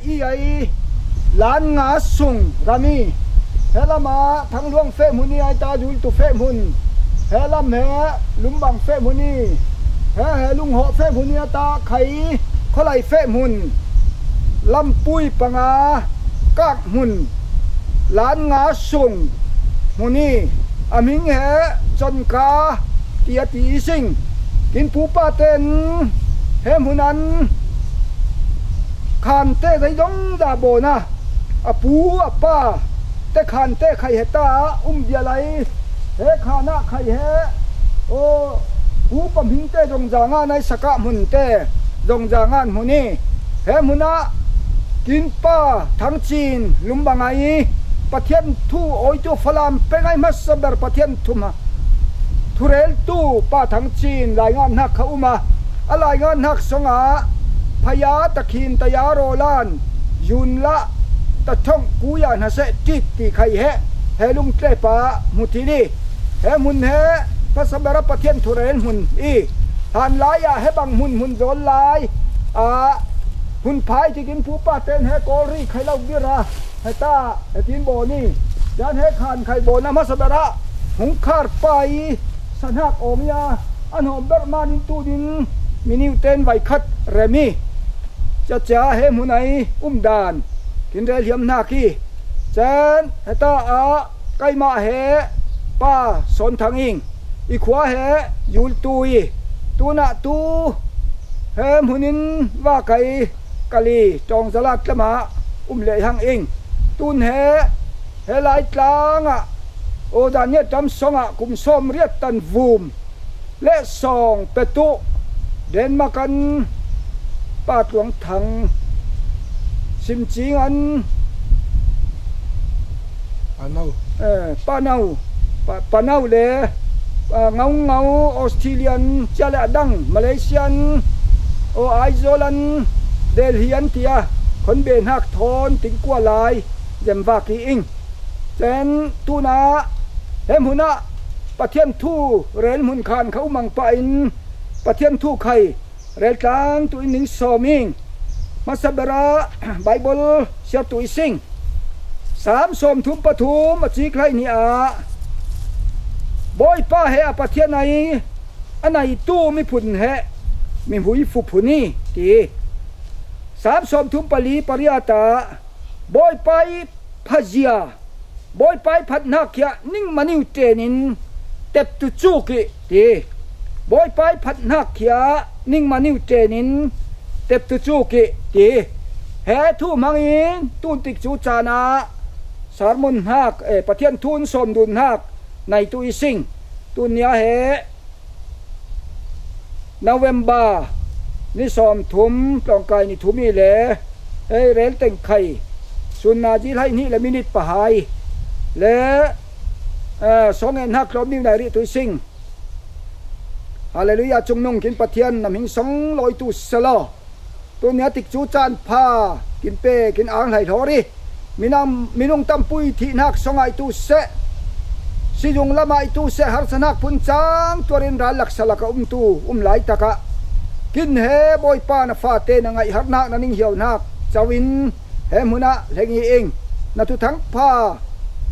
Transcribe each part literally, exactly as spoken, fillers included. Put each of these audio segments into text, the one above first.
I ai lan nga sung ram i, he lamah Thangluang feh hmun i, ai ta Jultu feh hmun, he lam he Lumbang feh hmun i, he he Lunghawh feh hmun i, a ta khai Khawlai feh hmun, lampui panga kak hmun, lan nga sung hmun i, a hming he Chonka ti a ti i sing. Kin pupa ten he hmun an khante zei dong da bawn a, a pu a pa te khante khai heta um bia lai. He khan ah khai he, aw, pu pamhing te zong za ngan ai, sakah hmun te zong za ngan hmun i, he hmun ah kin pa Thangcin Lumbang ai Pathian thu awitu Falam peng ai hmasa ber Pathian thu ma thureltu pa Thangcin laingan hnak kha um a, a laingan hnak song ah Phaya Takhin Taya Rolan Yun lah ta thong kuya na seh tit ti khai he, he lungtle pa hmu ti li. He hmun he hmasa ber a Pathian thurel hmun i, han lai ah he bang hmun hmun zawl lai ah hun phai tikin pupa ten he Kawlri khai lo bir a, heta he tin bawn i, yan he khan khai bawn a hmasa ber ah hung khar pa i, sanhak awng i a, a nawm ber manin tunin miniu ten vai khat rem i, cia cia he hmun ai um dan kin rel hiam hnak i, cen heta ah kaimah he pa Sawn Thang Ing i khua he Jultu i, tunah tu he hmun in va kai kali Tawngzalat lamah um leh hang ing. Tun he, he Laitlang ah aw dan nge tam song ah kum sawm riat tan vum le sawng petu Denmark an pa Tuang Thang Simcing an Panau. Eh, Panau, Pa-, Panau le, ah, Ngau Ngau, Australian, cia le a dang, Malaysian, aw, Aizawl an, Delhi an tia, khonbe hnak thawn, tingkua lai, zem vak i ing. Cen tuna, he hmun ah, Pathian thu, rel hmun khan kha umang pah in, Pathian thu khai, rel tlang tu in ning sawm ing. Hmasa ber ah Bible siar tu i sing. Sam sawm thum pathum a cik hlai ni ah Bawipa he a Pathian ai a nai tu miphun he mi hui fu phun i ti. Sam sawm thum pali pariat ah Bawipa i phazia Bawipa i phatnak khia ning maniu tenin teptu cuk i ti. Bawipa i phatnak khia ning maniu tenin teptu cuk i ti. He thu hmangin tun tik cu caan ah sermon hnak, eh, Pathian thu in sawm dun hnak nai tu i sing. Tun nia he November ni sawm thum tlawngkai ni thum i le hei rel teng khai sun nazi hlai hnih le minit pahai le, eh, sawng en hnak tlawm niu nai rih tu i sing. Halleluiah, cungnung kin Pathian na hming song lawi tu selaw. Tun nia tik cu caan pha kin pe, kin ang hlai hlaw i minam, minung tampui thihnak song ah i tu seh, sizung lam ah i tu seh, harsatnak phun cang tuar in ral laksa lak a um tu um lai tak ah kin he Bawipa na fate na ngaih harnak na ning hiau hnak co in he hmun ah hleng i ing. Na thuthang pha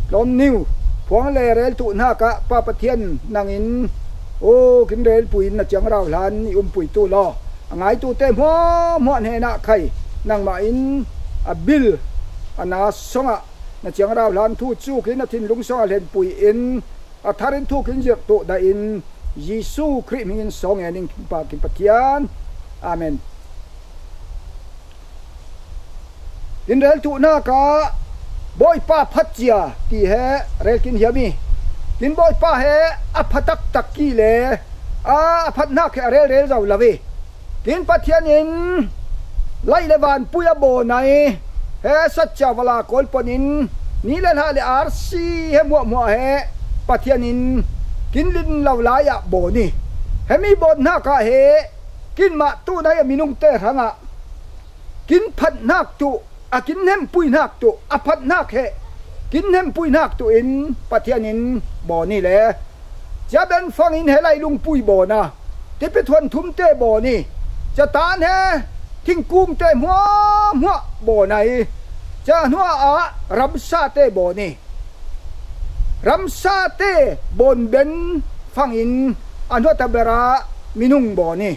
tlawm niu phuang le rel tuh hnak ah Pa Pathian nang in, aw, kin rel pui in na ciangrau hlan i um pui tu law. A ngaitu te hmuahhmuah hnenah khai nangmah in a bil a na songah na ciangrau hlan thu cuk in a thinlung songah hlenpui in a thar in thuk in zirh tuh dah in Jesuh Khrih hming in sawng en in kin Pa kin Pathian. Amen. Kin rel tuhnak ah Bawipa phatcia ti he rel kin hiam i kin Bawipa he a pha taktak ki le a, a phatnak he a relrel zo lo i kin Pathian in laih le vanpui a bawn ai he satcia vala kawl pon in ni le hlah le arsi he hmuahhmuah he Pathian in kin lin lo lai ah bawn i he mi bawnhnak ah he kin mah tunai a minungte hrangah kin phatnak tuh, a kin hnempuihnak tuh, a phatnak he kin hnempuihnak tuh in Pathian in bawn i le cia ben fang in he lai lungpui bawn a tipi thuan thumte bawn i cia tan he thingkungte hmuahhmuah bawn a hi. Ca hnuah ramsate bawn hi. Ramsate bawn ben fangin a hnuata berah minung bawn hi.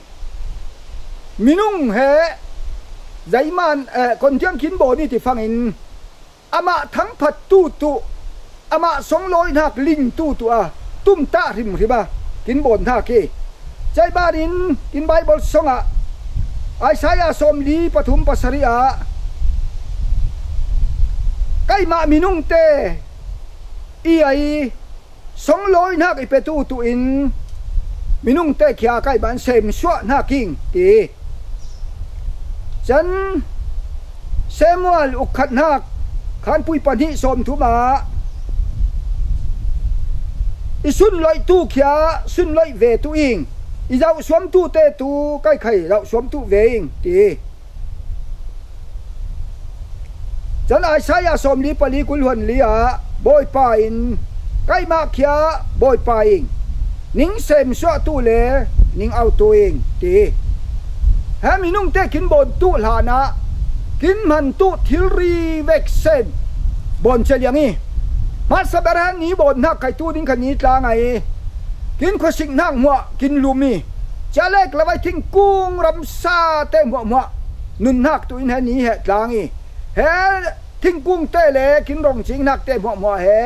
Minung he zeiman, eh, kon tiang kin bawn hi ti fangin amah thangphat tutu, amah songlawi hnak ling tutu a tumtah hrimhrim a kin bawn hnak hi. Cai banin kin Baibal songah Isaiah sawmli pathum pasarih ah keimah minungte i a i songlawi hnak i petu tuin minungte khia keimah in semsuah hnak ing ti. Can Samuel ukhat hnak khanpui pahnih sawmthum ah i sunloih tu khia sunloih ve tu ing, i zauhsuam tu te tu kaikhai zauhsuam tu ve ing ti. Can Isaiah sawmli pali kul hluan li ah Bawipa in keimah khia Bawipa in ning semsuah tu le ning au tu ing ti. He minungte kin bawn tu hlanah kin hman tu thilri vek sen bawn cia liang hi. Hmasa ber he ni bawn hnak khai tu ding kha ni tlang a hi. Kin khuasik hnak hmuah kin lum hi. Cia lek lavai thingkung ramsate hmuahhmuah nun hnak tu in he ni he tlang hi. He thingkungte le kin rong cing nakte hmuahhmuah he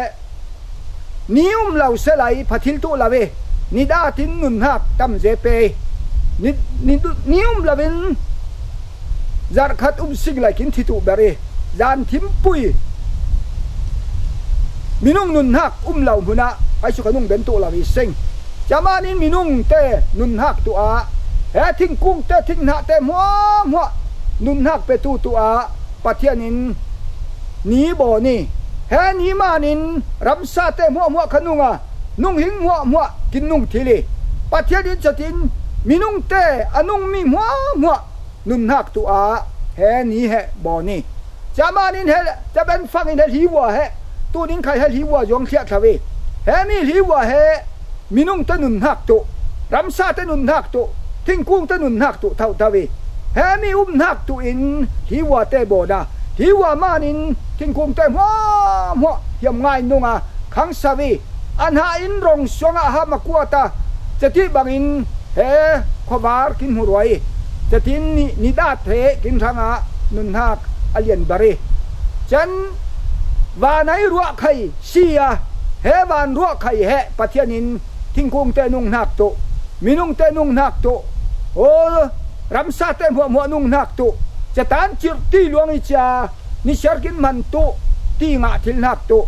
ni um lo se lai pha thil tuh lo hi. Ni datin nun hnak tam ze pe hi. Ni, ni, ni um lo in zarh khat um sing lai kin thi tuh ber hi. Zan thim pui minung nun hnak um lo hmunah ai suk a nung ben tuh lo hi sing. Cia manin minungte nun hnak tuh ah he thingkungte thinghnahte hmuahhmuah nun hnak petu tuh ah Pathian in ni bawn hi. He ni manin ramsate hmuahhmuah kha nung a, nunghing hmuahhmuah kin nung thil hi. Pathian in catin minungte a nungmi hmuahhmuah nun hnak tuh ah he ni he bawn hi. Cia manin he ca ben fangin he hlivua he tu ning khai he hlivua zuang thliah thlo hi. He mi hlivua he minungte nun hnak tuh, ramsate nun hnak tuh, thingkungte nun hnak tuh thauh thau hi. He mi um hnak tuh in hlivua te bawn a, hlivua manin thingkungte hmuahhmuah hiam ngai nung a khang sau hi. A hna in rong suangah ham a kuat a, cati bangin he khuavar kin hmu ruai hi. Catin ni, ni dat he kin hrangah nun hnak a lian ber hi. Can van ai ruah khai si a, he van ruah khai he Pathian in thingkungte nung hnak tuh, minungte nung hnak tuh, aw, ramsate hmuahhmuah nung hnak tuh, catan cirh ti luang i cia, nisiar kin man tuh, ti ngah thil hnak tuh.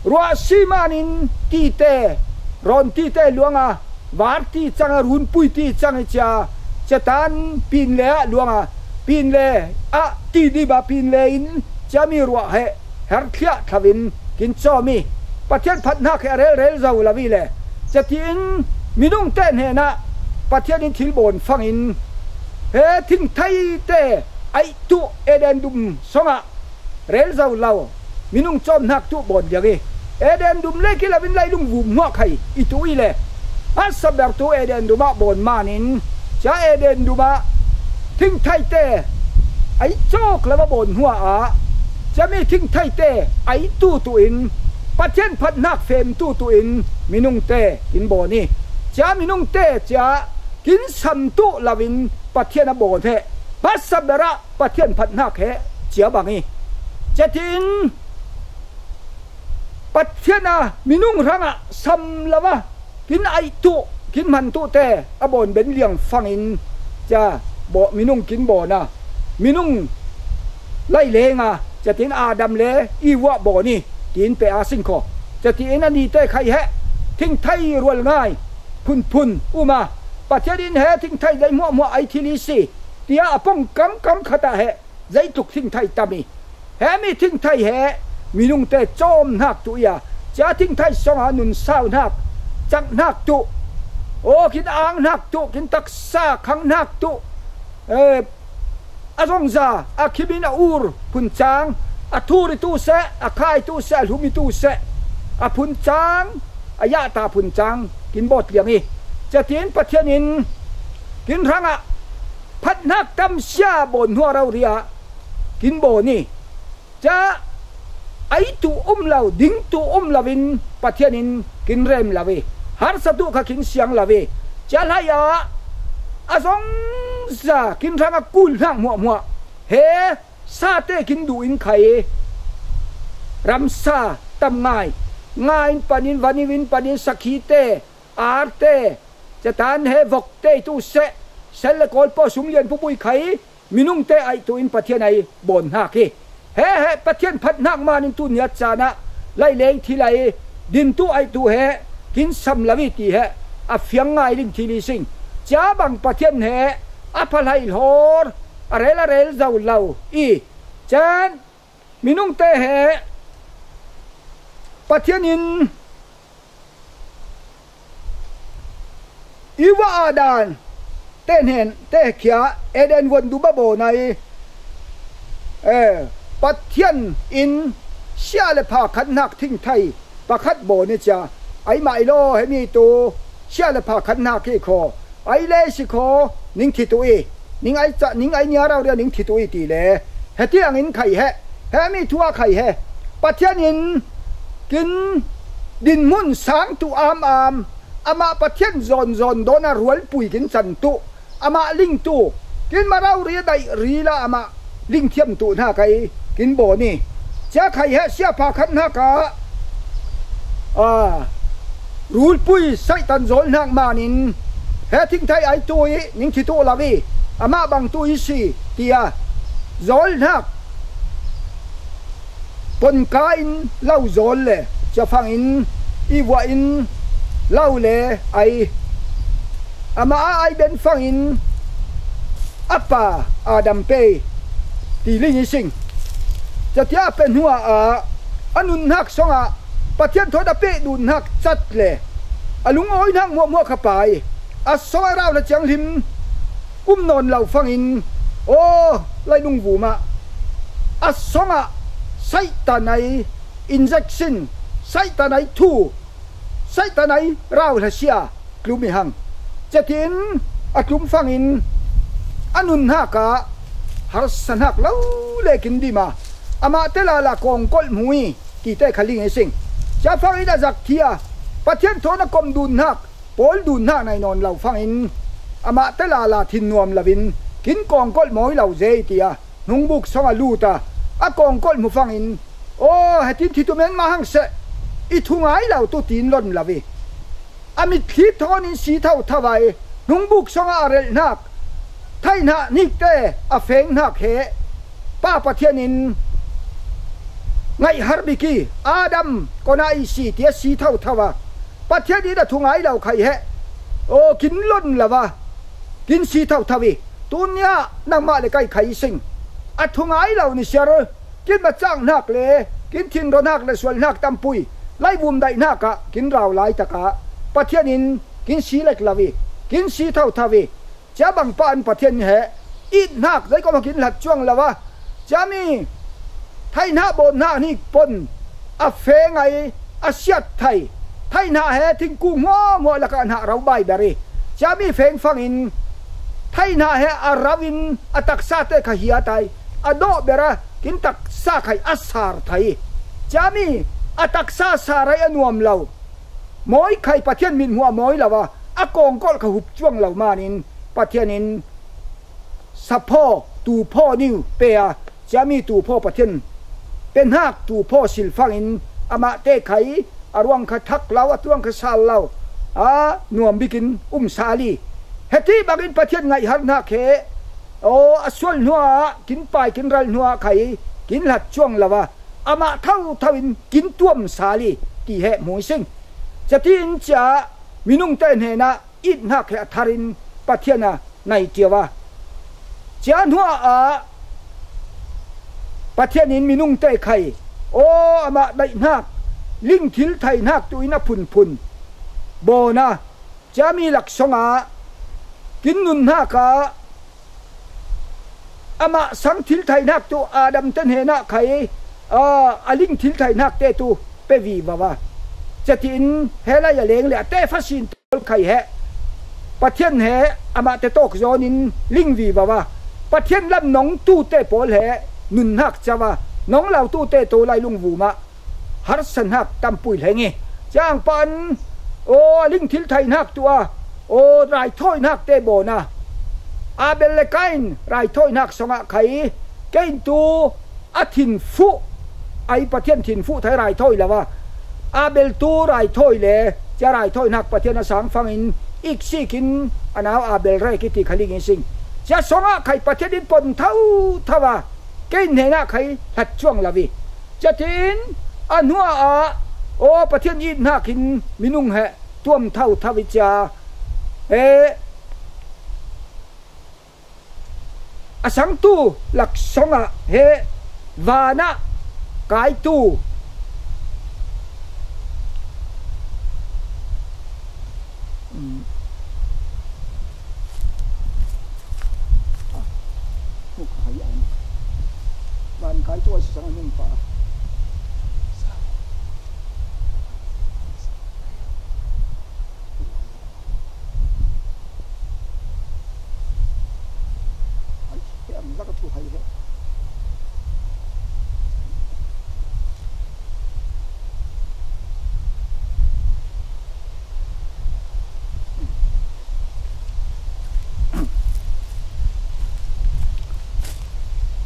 Ruah si manin tite, rawn tite luang a, var ti cang a, runpui ti cang i cia, catan pinle ah luang a, pinle ah ti dib a pinle in ciami ruah he her thliah thlo in kin cawm hi. Pathian phat hnak he a relrel zo lo hi le, catin minungte hnenah Pathian in thil bawn fangin he thingtheite aih tuh Eden dum songah rel zo lo minung cawm hnak tuh bawn liang hi. Eden dum le kilo in leilung vum hmuah khai i tuh i le a sabertu Eden dum ah bawn manin cia Eden dum ah thingtheite ai cawk lo a bawn hnuah ah ciami thingtheite ai tutu in Pathian phat hnak fem tutu in minungte kin bawn hi. Cia minungte cia kin sam tuh lo in Pathian a bawn he hmasa berah Pathian phat hnak he cia bang hi. Catin Pathian a minung hrangah sam lo a kin aih tuh, kin hman tuh te a bawn ben liang fangin cia baw, minung kin bawn a, minung lai leng a, catin Adam le Eve ah bawn hi, tiin pe a singkhaw. Catin a nite khai he thingthei rual ngai phunphun um a, Pathian in he thingthei zei hmuahhmuah ai thil i si, tiah a pong kamkam khatah he zeitluk thingthei tam hi. He mi thingthei he minungte cawm hnak tuh i a, cia thingthei songah nun sau hnak, cak hnak tuh, aw, kin ang hnak tuh, kin taksa khang hnak tuh, eh, a zongza, a khimin a ur phuncang, a thur i tu seh, a kha i tu seh, a hlum i tu seh, a phuncang, a yahta phuncang kin bawt liang hi. Catin Pathian in kin hrangah phathnak tam sia bawn hnuah rori ah kin bawn i, cia ai tu um lo, ding tu um lo in Pathian in kin rem lo i, harsa tu kha kin siang lo i, cia hlai ah a zongza kin hrang a kul hnak hmuahhmuah he sate kin duh in khai i, ramsa tam ngai, nga in pan in, vaniu in pan in, sakhi te, ar te, catan he vok te tu seh, sel le kawl paw sum lian pupui khai, minung te ai tu in Pathian ai bawn hnak hi. He he Pathian phat hnak man in tu niat caan ah laileng thil ai din tu ai tu he kin sam lo i ti he a fiang ngai ling thil i sing. Cia bang Pathian he a pha hlai hlor, a rel a rel zo lo i, can minung te he Pathian in Eva Adam te hnen te khia Eden vuan dum a bawn ai, eh, Pathian in sia le pha khat hnak thingthei pakhat bawn i cia, ai mah i law, he mi tu sia le pha khat hnak hi khaw, ai le si khaw, ning thi tu i, ning ai ca, ning ai nia rau ria ning thi tu i ti le, hetiang in khai he, he mi thu a khai he, Pathian in kin dinhmun sang tu am am, amah Pathian zawn zawn dawn a rualpui kin can tu, amah ling tu, kin ma rau ri a daih ri la amah ling thiam tu hnak ai kin bawn i, cia khai he sia pha khat hnak ah, a, rulpui Satan zawl hnak man in he thingthei ai tu i ning thi tu lo i, amah bang tu i si, tiah zawl hnak ponka in lo zawl le cia fang in i vuah in lo le ai, amah a ai ben fang in a pa Adam pe ti ling i sing. Catia a pe hnuah a nunhnak songah Pathian thawn a peh dunhnak cat le a lungawi hnak hmuahhmuah kha pai, a song a rau le cianghlim um nawn lo fangin, aw, lainung vum ah a songah Satan ai injection, Satan ai thu, Satan ai rau hlasia tlum i hang. Cetin a tlum fangin a nunhnak ah harsa hnak lo le kin dim a, amah te lala kawngkolh hmu i tite kha ling i sing. Cia fangin a zak thi a, Pathian thawn a kom dunhnak, pawl dunhnak nai nawn lo fangin amah te lala thin nuam loin kin kawngkolh mawi lo zei ti a, hnungbuk song a lut a, a kawngkolh hmu fangin, aw, hetin thi tu men mah hang seh, i thu ngai lo tu tiin lon lo i, a mitthli thawn in si thotho ai, hnungbuk song a a relh hnak, thaihnah hnik te a feng hnak he Pa Pathian in ngaihhar bik i, Adam kona i si tia si thotho a, Pathian in a thu ngai lo khai he, aw, kin lon lo a, kin si thotho i, tunia nangmah le kai khai i sing, a thu ngai lo ni siar, kin macang hnak le kin thinraw hnak le sual hnak tampui, laivum daih hnak ah kin rau laitak ah Pathian in kin si lek lo i, kin si thotho i, cia bang pah in Pathian he it hnak zei kawm ah kin hlat cuang lo a, cia mi thaihnah bawn hnak hnik pon a feng ai, a siat thai, thaihnah he thingkung hmuahhmuah lakah hnah ro bai ber i, cia mi feng fangin thaihnah he a rau in a taksa te kha hiat ai, a dawh ber a, kin taksa khai a sar thai i, cia mi a taksa sar ai a nuam lo, mawi khai Pathian mit hmuah mawi lo a, a kawngkolh kha hup cuang lo manin Pathian in saphaw, tuphaw niu pe a, cia mi tuphaw Pathian pe hnak tuphaw silfangin amah te khai a ruang kha thak lo, a tuang kha sal lo, a nuam bikin um sal i, heti bangin Pathian ngaihhar hnak he, aw, a sual hnuah kin pai kin ral hnuah khai kin hlat cuang lo a, amah thotho in kin tuam sal i ti he hmu i sing. Catin cia minung te hnenah it hnak he a thar in Pathian a nai cio a, cia hnuah ah Pathian in minung te khai, aw, amah daih hnak, ling thil thai hnak tu in a phunphun bawn a, cia mi laksong ah kin nun hnak ah amah sang thil thai hnak tu Adam te hnenah khai, a, a ling thil thai hnak te tu pe vivo a, cetin he lai a leng le a te fasin tul khai he, Pathian he amahte tawk zawnin ling vivo a, Pathian lam nong tute pawl he nunhak co a, nong lautute tu lai lungvum ah harsanhak tampui hleng hi. Ciang pan aw a ling thil thainhak tu a, aw raithawihnakte bawn a, Abel le Kain raithawihnhak songah khai, Kain tu a thinfuh, ai Pathian thinfuh thai raithawi lo a, Abel tu raithawi le cia raithawihnhak Pathian a sang fangin iksikin a nau Abel rek i ti kha ling i sing. Cia songah khai Pathian in pon thotho a, Kain hnenah khai hlat cuang lo i, cia tin a hnuah ah aw Pathian ithnhakin minung he tuam thotho i cia, e, a sangtu laksongah he vanah kaitu, um, van kaitu a sang a nung pa.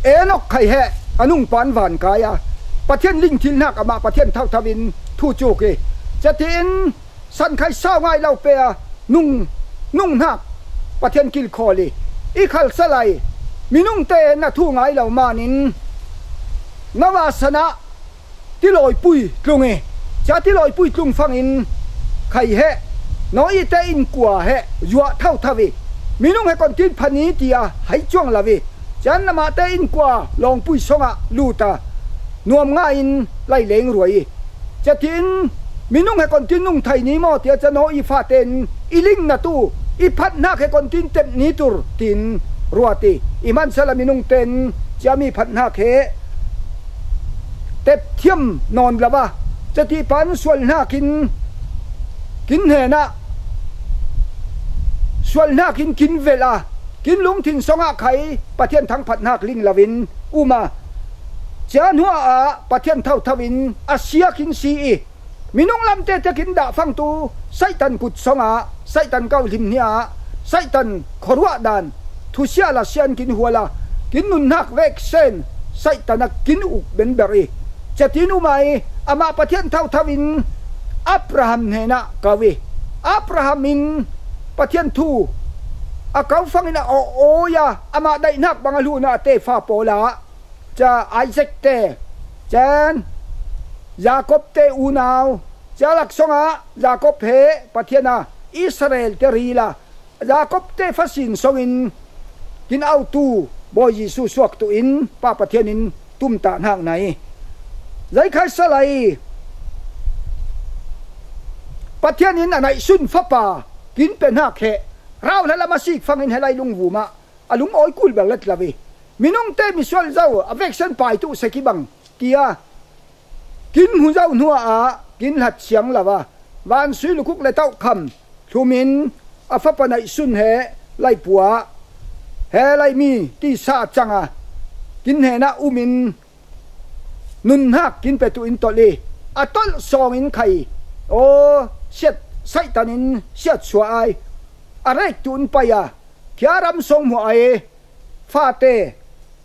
Enok khai he a nungpan van kai a, Pathian ling thilhnak amah Pathian thotho in thu cuk i, cia tin san khai sau ngai lo pe a, nung, nunghnak Pathian kilkhawl i, i khalsa lai, minungte na thu ngai lo manin na vasanah tilawipui tlung i, cia tilawipui tlung fangin khai he Noah te innkuan he zuah thotho i, minung he kontin phan i ti a hai cuang lo i, cia namahte innkuan lawngpui songah lut a nuam ngaiin lai leng ruai i, cia tin minung he kontin nung thei ni maw tia cia Noah fate in i ling na tu, i phathnak he kontin tep ni tur tin ruat i, i hmansal a minungte in cia mi phathnak he tep thiam nawn lo a, cia ti pan sualhnakin kin hnenah sualhnakin kin velh a, kin lungthin songah khai Pathian thangphatnak ling loin um a, cia hnuah ah Pathian thotho in a sia kin si i, minung lamte te kin dahfangtu Satan kut songah, Satan kauhlim hniah, Satan khuaruah dan thusia lasian kin hual a, kin nunhnak veksen Satan a kin uk benber i, cia tin um a i, amah Pathian thotho in Abraham hnenah ko i, Abraham in Pathian thu a ko fangin a awh awi a, amah daihnak bang a hlun a, a tefa pawl ah cia Isaac te, cian Jacob te unau, cia laksongah Jacob he Pathian a Israel te ril a, Jacob te fasin songin kin autu Bawi Jesuh suaktu in Pa Pathian in tumtahnak nei. Zei khai sa lai, Pathian in a naihsun fapa kin pehnak he rauhla lam a sik fangin he lai lungvum ah a lungawi kul ber let lo i, minungte misual zo a veksen paitu seki bang tia kin hmu zo hnuah ah kin hlat siang lo a, vansui lukuk le tauhkham thlumin a fapa naihsun he laipua he laimi tisa cang a kin hnenah umin nunhak kin petu in tolh i, a tolh sawngin khai aw siat, Satan in siatsuah ai, a rektu in pai a, khia ram sawng hmuah ai, fate,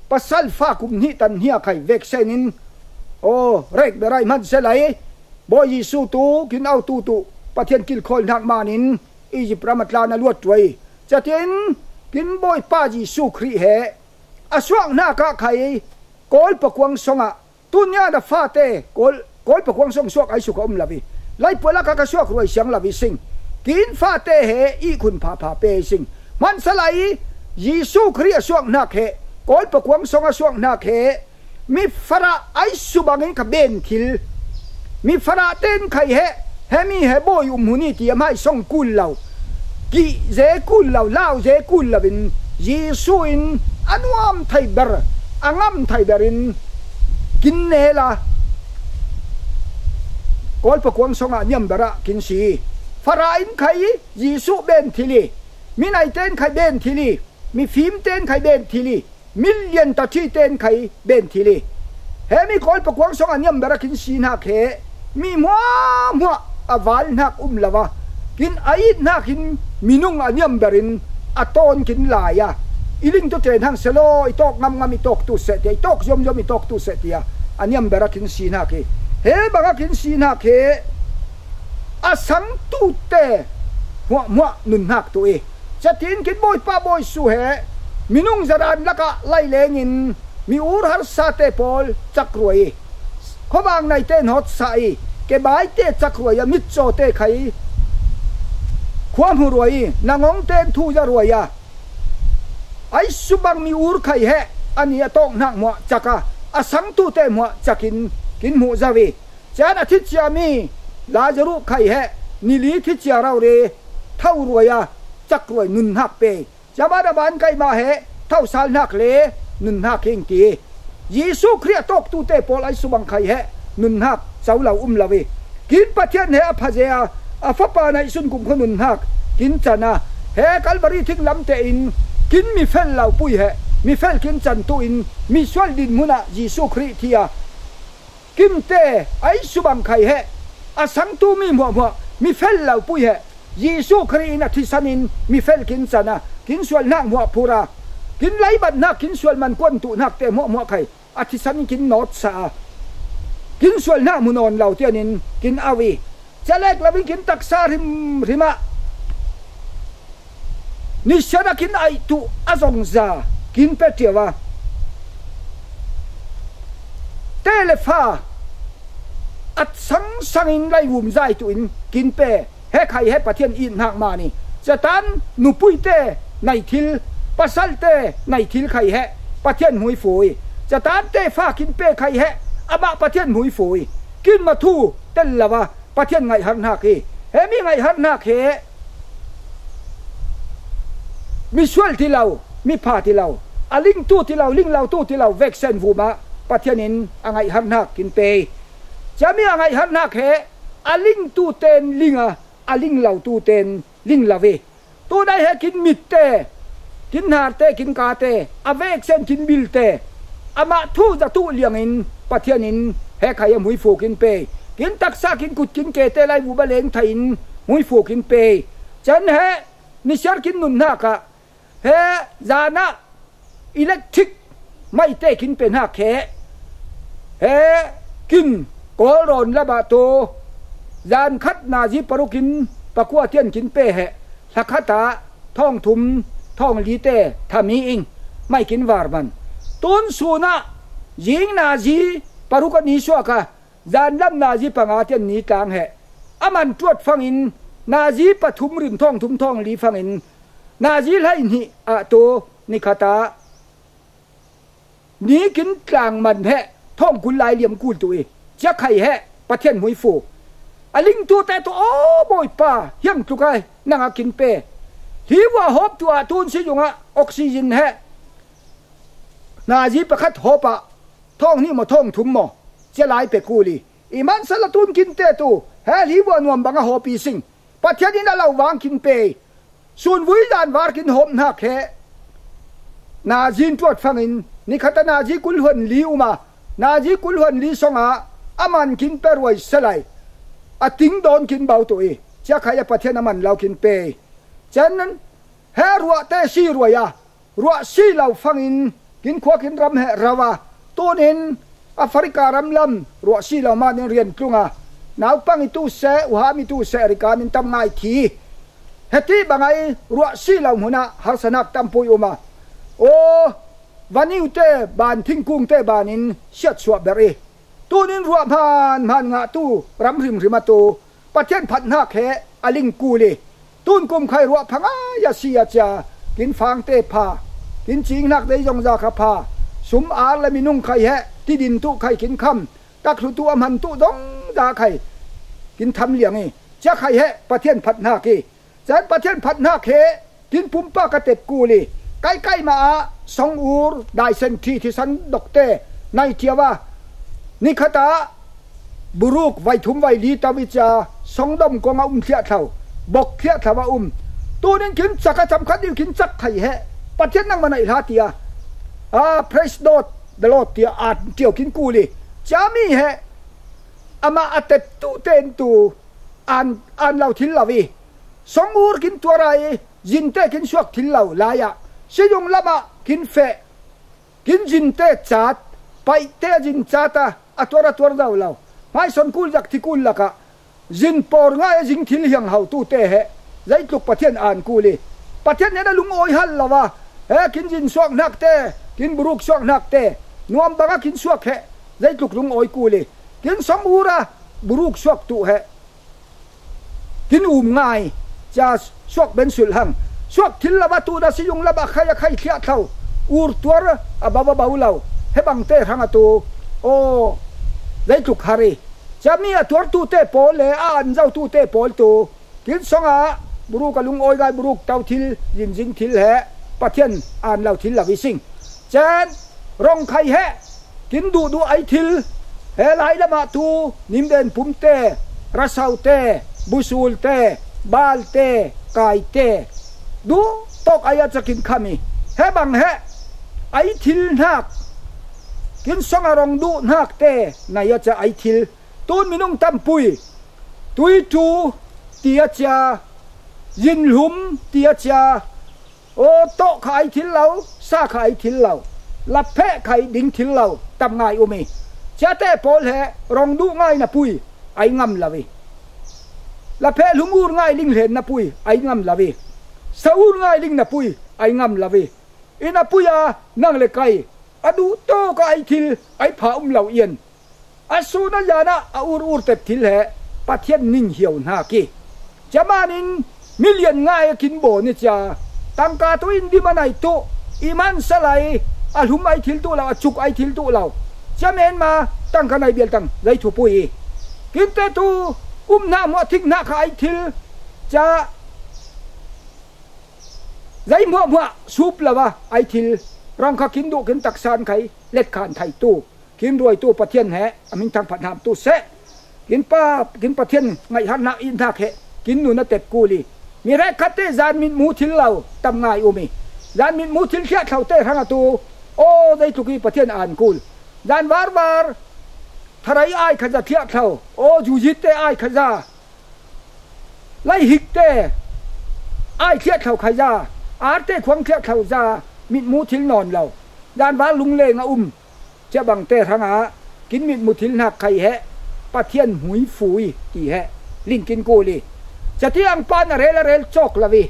pasal fa kum hnih tan hnia khai veksen in aw rek ber ai hmansel ai, Bawi Jesuh tu kin autu tu Pathian kilkhawlhnak manin Egypt ram a tlan a luat tuai. Cia tin kin Bawipa Jesuh Khrih he a suahhnak ah khai Kawl pakuang songah tunia na fate Kawl, Kawl pakuang song suak ai suk a um lo i, laipua lakah ka suak ruai siang lo i sing. Kin fate he ihkhun phapha pe i sing. Hmansal ai Jesuh Khrih a suahhnak he, Kawl pakuang song a suahhnak he, mi farah ai subangin ka ben thil, mi farah ten khai he, he mi he bawi um hun i ti a hmaisong kul lo, kihze kul lo, lauze kul loin Jesuh in a nuam thei ber, a ngam thei berin kin nel a, Kawl pakuang songah niam berah kin si. Farah in khai Jesuh ben thil i, Mi naite'n khai ben thil hi, mi fimte'n khai ben thil hi, mi lian ta thite'n khai ben thil hi. He mi Kawl pakuang song a niam ber a kin si hnak he mi hmuahhmuah a val hnak um lo a, kin a it hnak hin minung a niam ber in a tawn kin lai a, i ling tu ten hang selaw, i tawk ngamngam, i tawk tu seh tia, i tawk ziomziom, i tawk tu seh tia a niam ber a kin si hnak hi. He bang a kin si hnak he a sangtute hmuahhmuah nun hnak tu hi. Catin kin Bawipa Bawisu he minung zaran lakah laileng in mi ur harsate pawl cakruai hi. Khuavang naite nawtsa hi. Kebaite cakruai a, mitcawte khai khua hmu ruai hi. Nangongten thu za ruai a, ai subang mi ur khai he a ni a tawk hnak hmuah cak a, a sangtute hmuah cakin kin hmuh zo hi. Cian a thiciami Lazaruh khai he nili thicia rori tho ruai a, cakruai nun hnak pe. Ciama da ban kaimah he thosal hnak le nun hnak hing ti. Jesuh Khrih a tawktute pawl ai subang khai he nun hnak co lo um lo hi. Kin Pathian he a phaze a, a Fapa naihsun kumkhua nun hnak kin can a, he Kalvari thinglamte in kin mi fel lo pui he mi fel kin can tu in mi sual din hmun ah Jesuh Khrih thi a, kimte ai subang khai he a sangtu mi hmuahhmuah mi fel lo pui he Jesuh Khrih in a thisan in mi fel kin can a, kin sual hnak hmuah phur a, kin laibat hnak, kin sual man kuan tu hnak te hmuahhmuah khai a thisan in kin nawtsa a, kin sual hnak hmu nawn lo tian in kin au hi. Calek lo in kin taksa hrimhrim ah nisian a kin aih tu a zongza kin pe tia a, te le fa a sangsang in laivum zai tu in kin pe. He khai he Pathian it hnak mah ni. Catan nupuite nai thil, pasalte nai thil khai he Pathian hmuifu hi. Catan te fa kin pe khai he amah Pathian hmuifu hi. Kin ma thu tel lo a, Pathian ngaihhar hnak hi. He mi ngaihhar hnak he mi sual ti lo, mi pha ti lo, a ling tu ti lo, ling lo tu ti lo, veksen vum ah Pathian in a ngaihhar hnak kin pe hi. Ciami a ngaihhar hnak he a ling tu ten ling a, a ling lo tu ten ling lo hi. Tunai he kin mitte, kin hnarte, kin kate, a veksen kin bilte amah thu za tu liang in Pathian in he khai a hmuifu kin pe hi. Kin taksa, kin kut, kin kete laivum a leng thai in hmuifu kin pe hi. Cian he nisiar kin nun hnak ah he zan ah electric maite kin pe hnak he, he kin Kawlrawn lam ah tu zan khat nazi paruk in pakua tian kin pe he, hla khat ah thawng thum, thawng li te thami in mai kin var man. Tun sun ah zing nazi paruk a ni suak a, zan lam nazi panga tian ni tlang he a man tuat fang in, nazi pathum rim thawng thum thawng li fang in, nazi hlei hnih ah tu ni khat ah ni kin tlang man he thawng kul lai liam kul tu hi. Cia khai he Pathian hmuifu. A ling tu te tu, aw Bawipa, hiang tluk ai nang a kin pe. Hi vua hawp tu ah tun si zung ah oxygen he nazi pakhat hawp ah thawng hnih maw, thawng thum maw, cia lai pe kul hi. I mansal a tun kin te tu he hi vua nuam bang a hawp hi sing. Pathian in a lo vang kin pe hi. Sun vui zan var kin hawp hnak he nazi in tuat fang in, ni khat a nazi kul huan li um a, nazi kul huan li song ah a man kin pe ruai selai, a ting dawn kin bau tu hi. Cia khai a Pathian a man lo kin pe hi. Cian he ruah te si ruai a, ruah si lo fang in kin khua kin ram he rau a, tun in Africa ram lam ruah si lo man in rian tlung a, naupang i tu seh, uham i tu seh, rikan in tam ngai thi. Heti bang ai ruah si lo hmun ah harsa hnak tampui um a, aw, vaniu te ban, thingkung te ban in siatsuah ber hi. Tun in ruah hman hman ngah tu ram hrimhrim a tu Pathian phat hnak he a ling kul hi. Tun kum khai ruah pha ngai a si a cia, kin fangte pha, kin cing hnak dei zongza kha pha, sum ar le minung khai he tidin tu khai kin kham, taklu tu a man tu zongza khai kin tham liang hi. Cia khai he Pathian phat hnak hi. Cian Pathian phat hnak he kin pumpak a tep kul hi. Kaikai mah ah song ur, daisen thi, thisan dokte nai tia a, ni khat ah buruk vai thum vai li tau i cia, song dom kong a um thliahthlo, bok thliahthlo a um, Tunin kin cak a, cham khat ding kin cak khai he. Pathian nangmah naih hlah tia, a, praise God, the Lord tia an tiu kin kul hi. Cia mi he amah a tep tu ten tu an, an lo thil lo hi. Song ur kin tuar a hi, zinte kin suak thil lo lai-ah, sizung lamah kin feh, kin zinte cat, paihte a zin cat a, a tuar a tuar zo lo. Hmaison kul zak thi kul lakah zin pawr ngai a zing thil hiang ho tute he zeitluk Pathian an kul hi. Pathian nen a lungawi hal lo a, he kin zin suak nakte, kin buruk suak nakte, nuam banga kin suak he zeitluk lungawi kul hi. Kin song ur a, buruk suak tu he kin um ngai, cia suak ben sulh hang. Suak thil lo a tu na sizung lamah khai a khai thliah thlo, ur tuar a bau a bau lo, he bangte hrang a tu, aw, zeitluk har hi. Cia mi a tuar tute pawl le a an zo tute pawl tu kin song a, buruk a lungawi ngai, buruk to thil, zin zing thil he Pathian an lo thil lo hi sing. Cia rong khai he kin duhduh ai thil, he lai lamah tu nimden pumte, rasaute, busulte, balte, kaite, duh tawk ai a ca kin kham hi. He bang he ai thil hnak, kin song a rong duh hnakte nai a ca ai thil, tun minung tampui tuitu ti a cia, zinhlum ti a cia, aw, tawh kha ai thil lo, sa kha ai thil lo, lapheh kha ai ding thil lo tam ngai um hi. Ciate pawl he rong duh ngai napui ai ngam lo hi. Lapheh hlum ur ngai ling hlen napui ai ngam lo hi. Sa ur ngai ling napui ai ngam lo hi. I napui a nang le kai a duh tawk a ai thil ai pha um lo ian. A sun a zan ah a ur ur tep thil he Pathian ning hiau hnak hi. Cia manin million ngai a kin bawn hi cia, tangka tu in dim a nai tu, i mansa lai a hlum ai thil tu lo, a cuk ai thil tu lo. Cia menma tangka nai bial tang zai thupui hi. Kinte tu um hna muah thik hna kha ai thil cia, zai hmuahhmuah sup lo a ai thil, rong kha kin duh kin taksan khai, letkhan thai tu, kin ruai tu Pathian he a min thangphat hna tu seh. Kin pa, kin Pathian ngaihhat hnak it hnak he kin nun a tep kul hi. Mi rek khatte zan mit mu thil lo tam ngai um hi. Zan mit mu thil thliah thlo te hrang a tu, aw, zeitluk hi Pathian an kul. Zan varvar tharai ai kha za thliah thlo, aw, zuzit te ai kha za, laihik te ai thliah thlo khai za, arte khuang thliah thlo za, mit mu thil nawn lo, zan var lungleng a um. Cia bangte hrang a kin mit mu thil hnak khai he Pathian hmuifui ti he ling kin kul hi. Cia tiang pan a rel a rel cawk lo hi.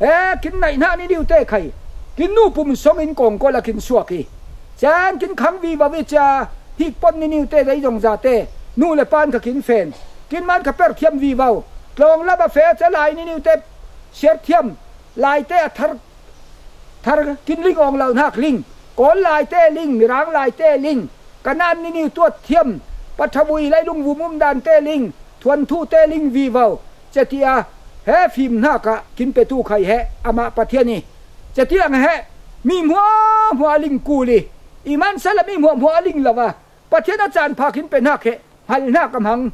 He kin naih hnak ni niu te khai, kin nu pum song in kawngkawl a kin suak hi. Cian kin khang vivo hi cia, hik pon ni niu te zai zong za te, nu le pan kha kin fen, kin man kha per thiam vivo. Tlawng lam a fe cia lai ni niu te siar thiam, lai te a thar, thar kin ling awng lo hnak ling, Kawl lai te ling, Mirang lai te ling, Kanan ni niu tuat thiam, Pathabui lai lungvum um dan te ling, thuanthu te ling vivo. Cia tia he fim hnak ah kin petu khai he amah Pathian hi. Cia tiang he mi hmuahhmuah a ling kul hi. I mansa le mi hmuahhmuah a ling lo a, Pathian a caan pha kin pe hnak he hngal hnak a hmang.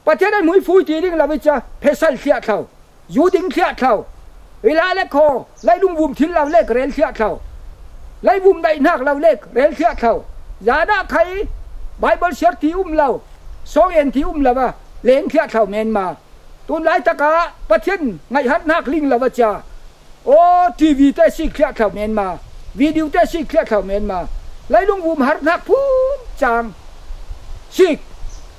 Pathian an hmuifui ti ding lo i cia, phesal thliah thlo, zu ding thliah thlo, i la le khaw, lai lungvum thil lo lek rel thliah thlo, lai vum daih hnak lo lek rel thliah thlo, zan ah khai Bible siar ti um lo, song en ti um lo a, leng thliah thlo menma. Tun laitak ah Pathian ngaihhat hnak ling lo a cia, aw, T V te sik thliah thlo menma, video te sik thliah thlo menma, lai lungvum har hnak phun cang sik,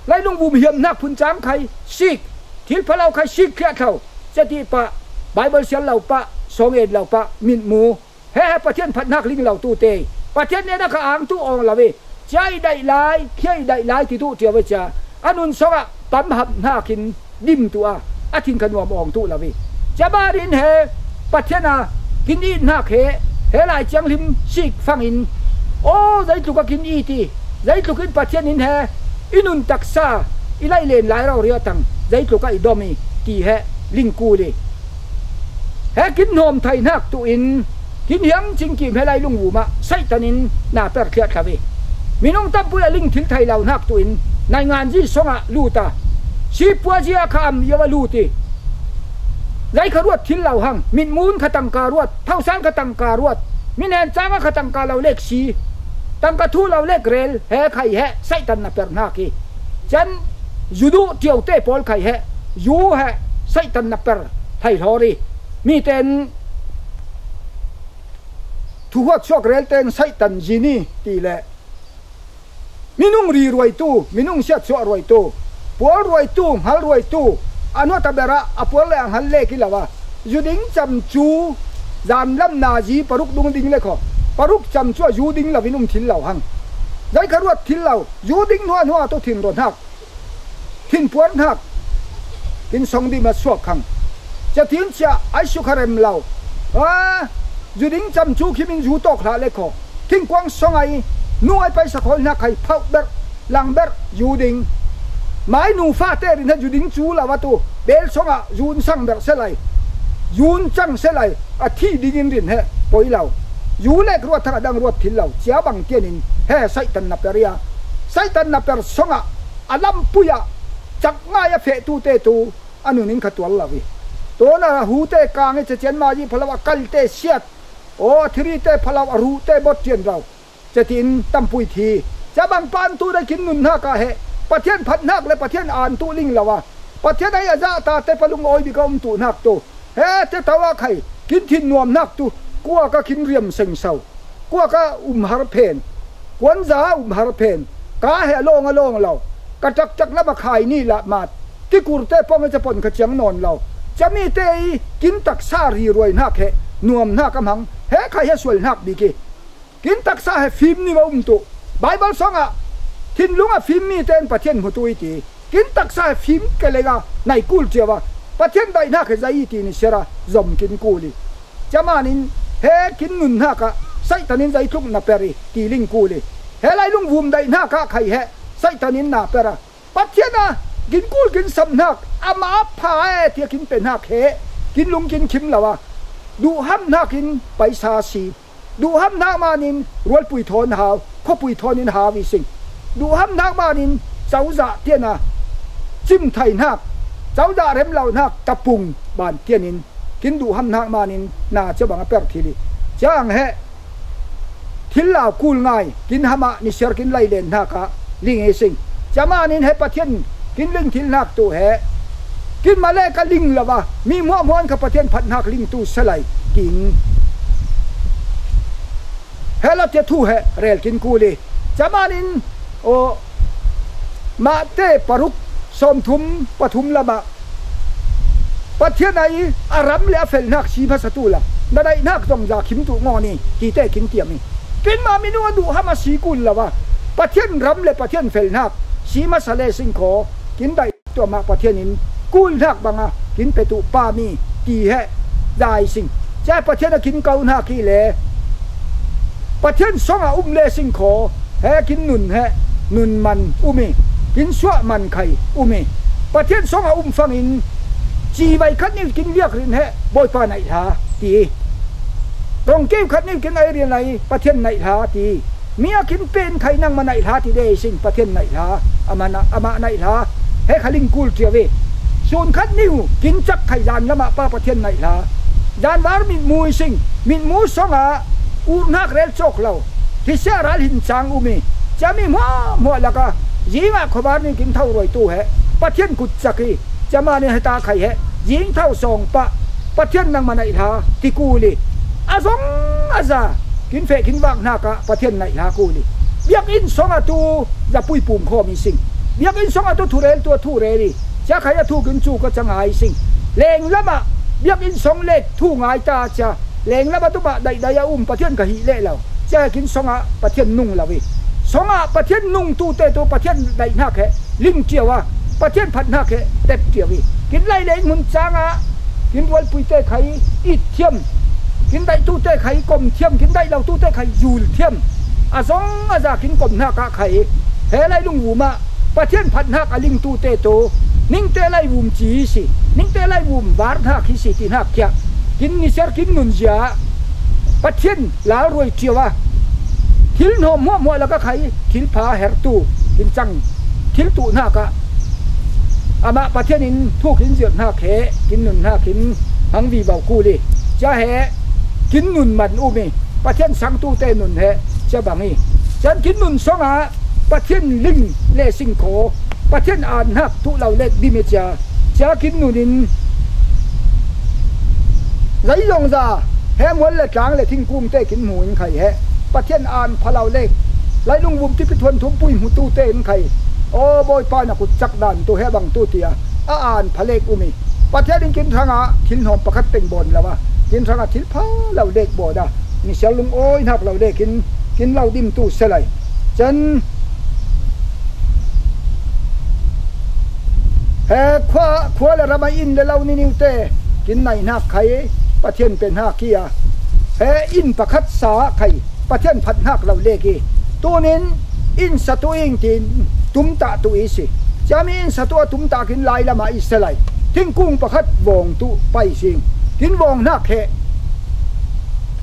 lai lungvum hiam hnak phun cang khai sik, thil pha lo khai sik thliah thlo, cia ti pah, Bible siar lo pah, song en lo pah, mit mu, he he Pathian phat hnak ling lo tu te, Pathian nen a ka ang tu awng lo i, cia i daih lai, khia i daih lai ti tu cio i cia, a nun song ah pam hap hnak in dim tu a, a thin kha nuam awng tu lo i, cia marin he Pathian a kin it hnak he, he Lai Thianghlim sik fang in, aw, zeitluk a kin it i, zeitluk in Pathian in he i nun taksa, i lai len lai rau riatang zeitluk a i dom i ti he ling kul i, he kin hnawm thai hnak tu in, kin hiang cingkim he lai lungvum ah Satan in na per thliah thlo i, minung tampui a ling thil thai lo hnak tu in, naingan zi song ah lut a, sipua zi a kha am io a lut i, Zai kha ruat thil lo hang, mitmun kha tangka ruat, thausan kha tangka ruat, mi nen canga kha tangka lo lek si, tangka thu lo lek rel, he khai he Satan na per hnak hi. Cen zu duh ṭio te pawl khai he zu he Satan na per thai hlawri. Mi ten thu huat suak rel ten Satan zini ti le minung ri ruaitu, minung siatsuah ruaitu, pual ruaitu, hngal ruaitu, a nuat a berah a pual le a hngal lek i lo a, zu ding cam cu zanlam nazi paruk dung ding le khaw, paruk cam cu a zu ding lo in um thil lo hang. Zai kha ruat thil lo, zu ding hnuahnuah tu thin rawn hak, thinpuar hnak, kin song dih ma suak khang. Catin cia ai sukha rem lo. A, zu ding cam cu khi min zu tawk hlah le khaw. Thingkuang song ai nu ai paisa khawl hnak khai phauh berh, lang berh, zu ding. Mai nu fa te rin he zu ding cu lo a tu bel song ah zu sang berh se lai. Zu cang se lai, a thi ding in rin he poi lo. Zu lek ruat thang a dang ruat thil lo. Cia bang tian in he Satan na per ia. Satan na per song ah a lampui ah cak ngai a fehtu te tu a nun in kha tual lo i. Tuna hu te kang i cecian ma i phalo a kal te siat. Aw, a thiri te phalo a ruh te bot tian lo. Cetin tampui thi. Cia bang pan tu dai kin nun hnak ah he Pathian phat hnak le Pathian an tu ling lo a, Pathian ai a zah ta te palung awi bik a um tu hnak tu. He te tau ah khai kin thin nuam hnak tu. Kua ka kin riam seng so. Kua ka um har phen, kuanza um har phen, ka he a lawng a lawng lo, ka taktak lam a khai ni lah mat, kikur te pawng i capon kha ciang nawn lo. Cami te i kin taksa ri ruai hnak he nuam hnak a hmang, he khai he sual hnak bik i. Kin taksa he fim nim a um tu. Bible song ah thinlung a fim mi ten Pathian hmu tu i ti. Kin taksa he fim ke lenga nai kul cia va Pathian daih hnak he zai i ti ni sera zom kin kul i. Cia manin he kin nun hnak ah Satan in zai tluk na per i ti ling kul i. He lai lungvum daih hnak ah khai he Satan in na per a, Pathian a kin kul kin sam hnak, amah a pha e tia kin pe hnak he kin lung kin khim lo a, duhham hnak in paisa si. Duhham hnak manin rualpui thawn hau, khuapui thawn in hau i sing. Duhham hnak manin cozah tian a cim thai hnak, cozah rem lo hnak tapung ban tian in kin duhham hnak manin na cia bang a per thil i. Ciang he thil lau kul ngai kin hamah nisiar kin lai len hnak ah ling i sing. Cia manin he Pathian kin ling thil hnak tu he kin male ka ling lo a, mi hmuahhmuah in kha Pathian phat hnak ling tu salai king. He lo tia thu he rel kin kul i. Cia manin aw, Mate paruk sawmthum pathum lamah Pathian ai a ram le a fel hnak si hmasa tu la, na daih hnak zong za khim tu ngawn i ti te kin tiam i. Kin ma minung a duhham a si kul lo a, Pathian ram le Pathian fel hnak si hmasa le sing khaw kin daih tuamah Pathian in kul hnak banga kin pe tu pa mi ti he zai sing. Cia Pathian a kin ko hnak i le Pathian song a um le sing khaw he kin nun he nun man um i, kin suah man khai um i. Pathian song a um fangin civai khat nih kin liak rin he Bawipa naih hla ti. Rong keu khat nih kin ai rian ai Pathian naih hla ti. Mi a kin pen khai nangmah naih hla ti de sing Pathian naih hla. Amah na-, amah naih hla. He kha ling kul ṭia ve. Sun khat nih kin cak khai zan lamah pa Pathian naih hla. Zan var mitmu i sing. Mitmu song ah ur hnak rel cawk lo. Hi sia ral hin cang um i. Cia mi hmuahhmuah laka zingah khuabar nih kin tho ruai tu he Pathian kut cak i. Cia manin heta khai he zing tho sawng pah Pathian nangmah naih hla ti kul i. A zong a za kin feh kin vak hnak ah Pathian naih hla kul i. Biakinn song a tu zapui pum khawm i sing. Biakinn song a tu thurel tu a thu rel i. Cia khai a thu kin cu ka ca ngai sing. Leng lamah biakinn song lek thu ngai ta cia. Leng lamah tu mah daidai a um Pathian ka hih leh lo. Cia kin song ah Pathian nung lo i. Song ah Pathian nung tu te tu Pathian daih hnak he ling ṭio a, Pathian phat hnak he tep ṭio i. Kin lai le in hmun cang ah kin rualpui te khai it thiam, kin daih tu te khai kom thiam, kin daih lo tu te khai zul thiam. A zong a za kin kom hnak ah khai he lai lungvum ah Pathian phat hnak a ling tu te tu, ningte lai vum ci hi si, ningte lai vum var hnak hi si ti hnak kia kin nisiar kin nun zia Pathian lal ruai ṭio a, thil hnawm hmuahhmuah laka khai thil pha her tu kin cang, thil tu hnak ah amah Pathian in thu kin zirh hnak he kin nun hnak in hang vivo kul hi. Cia he kin nun man um hi. Pathian sangtute nun he cia bang hi. Cian kin nun song ah Pathian ling le singkhaw, Pathian an hnak tuh lo le bim hi cia. Cia kin nun in, zai zong za, he mual le tlang le thingkungte kin hmu in khai he. Pathian an pha lo le, Lailung vum tipi thuan thumpui hmutute in khai. Aw, Bawipa na kut cak dan tu he bang tu tia a an pha lek um hi. Pathian in kin hrangah thil hnawm pakhat teng bawn lo a, kin hrangah thil pha lo lek bawn a, ni sial lung awi hnak lo lek in kin lo dim tu se lai. Cian he khua, khua le ram a inn le lo niniute kin nai hnak khai, Pathian pe hnak hi a. He inn pakhat sa ah khai, Pathian phat hnak lo lek hi. Tunin inn sa tuh ing tin tumtah tuh i si. Ciami inn sa tuh a tumtah kin lai lamah i se lai. Thingkung pakhat vawng tuh pai sing. Kin vawng hnak he.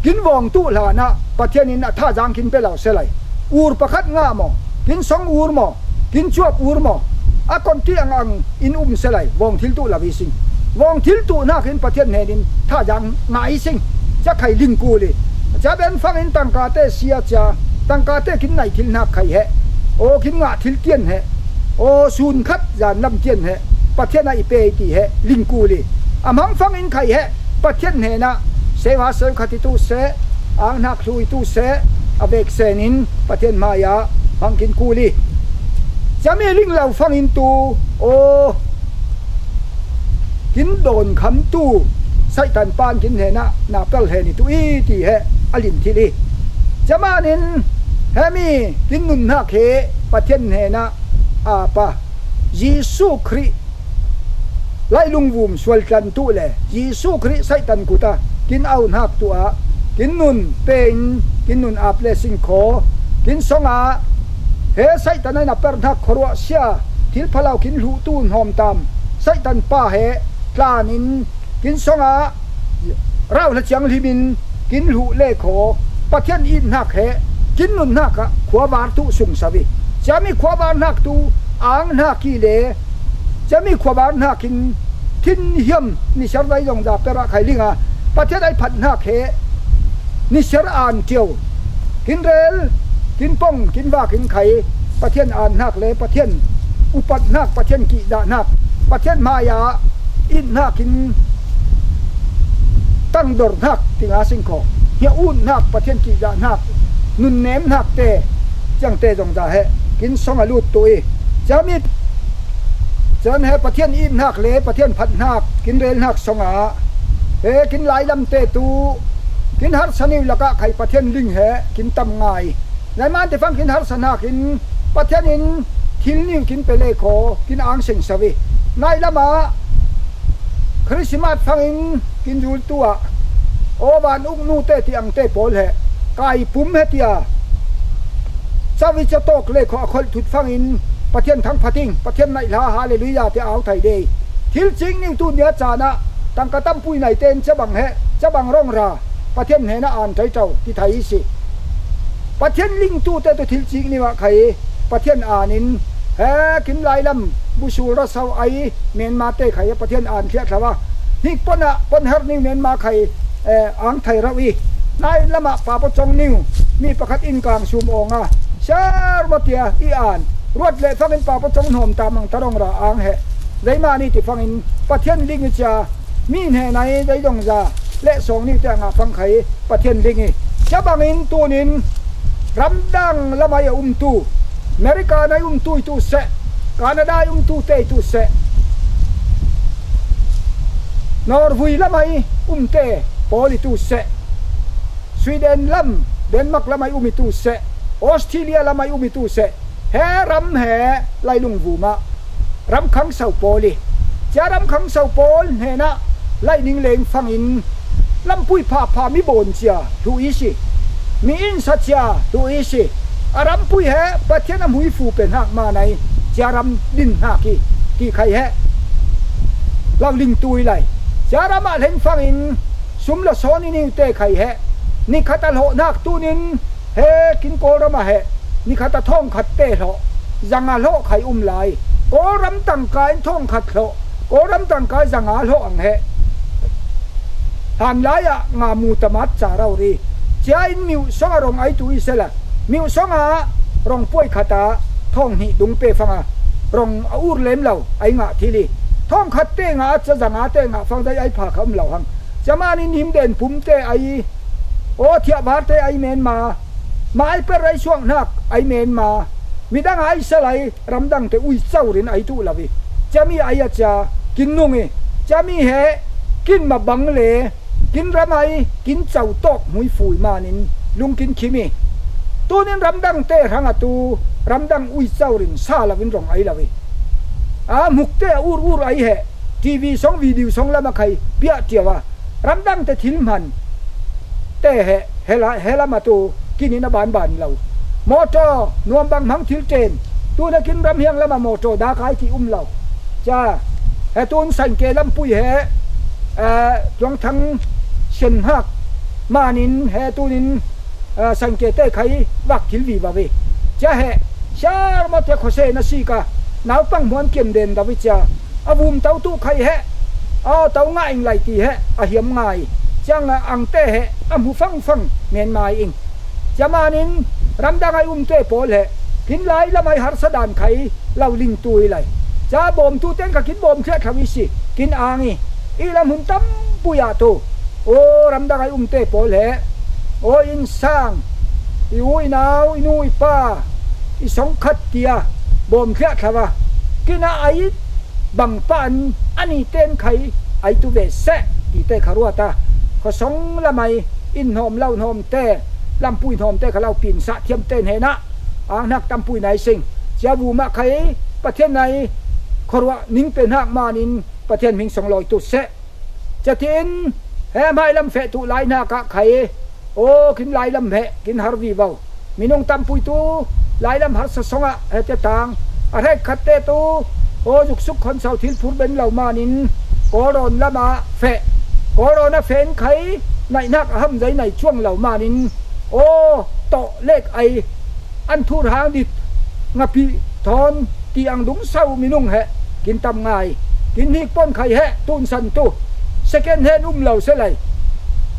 Kin vawng tuh hlanah Pathian in a thazang kin pe lo se lai. Ur pakhat ngah maw? Kin song ur maw? Kin cuap ur maw? A kon tiang ang in um se lai. Vawng thil tuh lo i sing. Vawng thil tuh hnak in Pathian hnen in thazang ngah i sing. Cia khai ling kul hi. Cia ben fang in tangkate sia cia. Tangkate kin nai thil hnak khai he. Aw, kin ngah thil tian he. Aw, sun khat zan lam tian he. Pathian a i pe i ti he. Ling kul hi. A hmang fang in khai he. Pathian hnenah seuha seukhat i tu seh, ang hnak hlu i tu seh, a vek sen in Pathian hmai ah hmang kin kul hi. Ciami ling lo fang in tu, aw, kin dawn kham tu, Satan pan kin hnenah na pel hen i tu i ti he a lim thil hi. Ciaman in hemi kin nun hnak he Pathian hnenah a pa Jesuh Khrih Lailung vum sual tlan tuh le Jesuh Khrih Satan kut a kin au hnak tuh ah kin nun pe in kin nun ap le singkhaw kin song ah he Satan a na per hnak khuaruah sia thil phalau kin hluh tu hnawm tam Satan pa he tlan in kin song ah rauhla ciang hlim in kin hluh le khaw Pathian it hnak he kin nun hnak ah khuavar tuh sung sa hi. Ciami khuavar hnak tu ang hnak i le ciami khuabar hnak in thin hiam ni ser dai zong za per ah khai ling a Pathian ai phat hnak he ni ser an tiu kin rel kin pong kin vak in khai Pathian an hnak le Pathian upat hnak Pathian kihdah hnak Pathian hmai ah it hnak in tangdor hnak tinga singkhaw hia ut hnak Pathian kihdah hnak nunnem hnak te ciangte zong za he kin song a lut tu i ciami cian he Pathian it hnak le Pathian phat hnak kin rel hnak song ah he kin lailam te tu kin harsa niu lakah khai Pathian ling he kin tam ngai. Naiman tifang kin harsa hnak in Pathian in thil niu kin pe le khaw kin ang seng sa hi. Nai lamah Christmas fangin kin zul tu ah aw van uk nute ti angte pawl he kai pum he tia cavi ca tawk le khaw a kholh thut fangin Pathian thang phating Pathian naih hla halleluia ti au thai dei. Thil cing niu tu nia caan ah tangka tampui naite in cabang he cabang rawng ra Pathian hnenah an ṭaito ti thai i si. Pathian lingtute tu thil cik niu ah khai Pathian anin he kin lailam busul rasau ai Myanmar te khai Pathian an thliah thlau a hnik pon ah pon her niu Myanmar khai eh, ang thai rauh i nai lamah pa pawcawng niu mi pakhat in kang sum awng a ser maw tia i an ruat leh fangin pa pawcawng hnawm ta mang ta rawng ra ang he zeimah ni ti fangin Pathian ling i cia mi hne nai dei dongza leh sawng nih te a ngah fang khai Pathian ling i cia bangin tunin ramdang lamai a umtu America nai umtu i tu seh Canada i umtu te i tu seh Norway lamai umte pawl i tu seh Sweden lam Denmark lamai um i tu seh Australia lamai um i tu seh he ram he lailung vumah ram khangso pawl i cia ram khangso pawl hnenah laih ning leng fangin lampui phapha mi bawn cia hluh i si mi insa cia hluh i si a rampui he Pathian a hmuifu pe hnak ma nai cia ram din hnak i ti khai he lo lingtui lai cia ram ah hleng fangin sum la sawn i ning te khai he nikhat a hlawh hnak tunin he kin Kawlram ah he nikhat a thawngkhat te hlawh zanga hlawh khai um lai Kawlram tangka in thawngkhat hlawh Kawlram tangka zanga hlawh ang he Hanlai ah nga mu tamat ca rau ri. Cia in miuh song a rong ai tu i sela. Miuh song a rong puai khata thawng hnih dung pe fanga rong a ur lem lo ai ngah thil i. Thawng khat te ngah a cia zanga te ngah fang dai ai pha kha um lo hang. Cia manin him den pum te ai. Aw thiah var te ai men ma. Mai per ai suak hnak ai men ma. Midang ai salai ramdang te ui caurin ai tuh lo i. Cia mi ai a cia kin nung i. Cia mi he kin ma bang le kin ram ai kin cau tawk hmui fui manin lung kin khim i. Tunin ramdang te hrang a tu ramdang ui caurin sa loin rong ai lo i. A muk te a ur ur ai he TV song video song lam a khai piah tiau a. Ramdang te thil hman te he hela hela ma tu kinin a ban ban lo. Motor nuam bang hmang thil ten tuna kin ram hiang lama motor dak ai ti um lo. Ca he tun sangke lampui he, eh, Tuangthang sian hak manin he tunin, eh, sangke te khai vak thil viva ve. Ca he siar ma te khose na si ka naupang muan kiam den da ve cia. A vum tau tu khai he. A tau ngah ing lai ti he a hiam ngai. Ciang a ang te he a hmu fangfang men mai ing. Cia manin ramdang ai um te pawl he kin lai lam ai harsa dan khai lo ling tu i lai. Cia bawm tu ten kha kin bawm thiah thlau i si kin ang i. I lam hun tam pui ah tu. Aw ramdang ai um te pawl he. Aw innsang i u i nau i nu i pa i song khat tia bawm thiah thlau a. Kin a ai bang pan a ni ten khai ai tu ve seh ti te kha ruat a. Khuasong lam ai inn hnawm lo hnawm te lampui hnawm te kha lo pin sah thiam ten he na. Ang hnak tampui nai sing cia bu mah khai Pathian nai khuaruah ning pe hnak manin Pathian hming song lawi tu seh. Cia tin he hmai lam feh tu lai hnak ah khai. Aw kin lai lam he kin har vivo. Minung tampui tu lai lam harsa song ah he te tang a hrek khat te tu. Aw zuksuk khonsau thil phur ben lo manin Kawlrawn lam ah feh. Kawlrawn a feh in khai naihnak a ham zei nai cuang lo manin aw tawh lek ai an thur hang dit ngapi thawn ti ang dung sau minung he kin tam ngai. Kin hnik pon khai he tunsan tu second hand um lo se lai.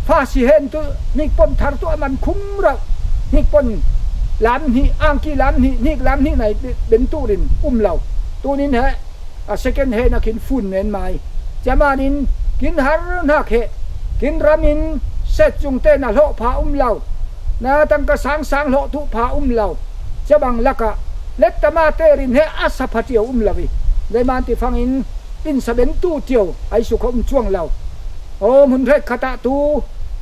Fa si hen tu hnik pon thar tu a man khum rauh. Hnik pon lam hnih angki lam hnih hnik lam hnih nai ben tu rin um lo. Tunin he a second hand a kin fun men mai. Cia manin kin har hnak he kin ramin set cung te na hlawh pha um lo. Na tangka sang sang hlawh tu pha um lo. Cia bang lakah lettama te rin he a sa pha tiu um lo i. Leiman ti fangin inn sa ben tu tiu ai sukha um cuang lo. Aw hmun hrek khat ah tu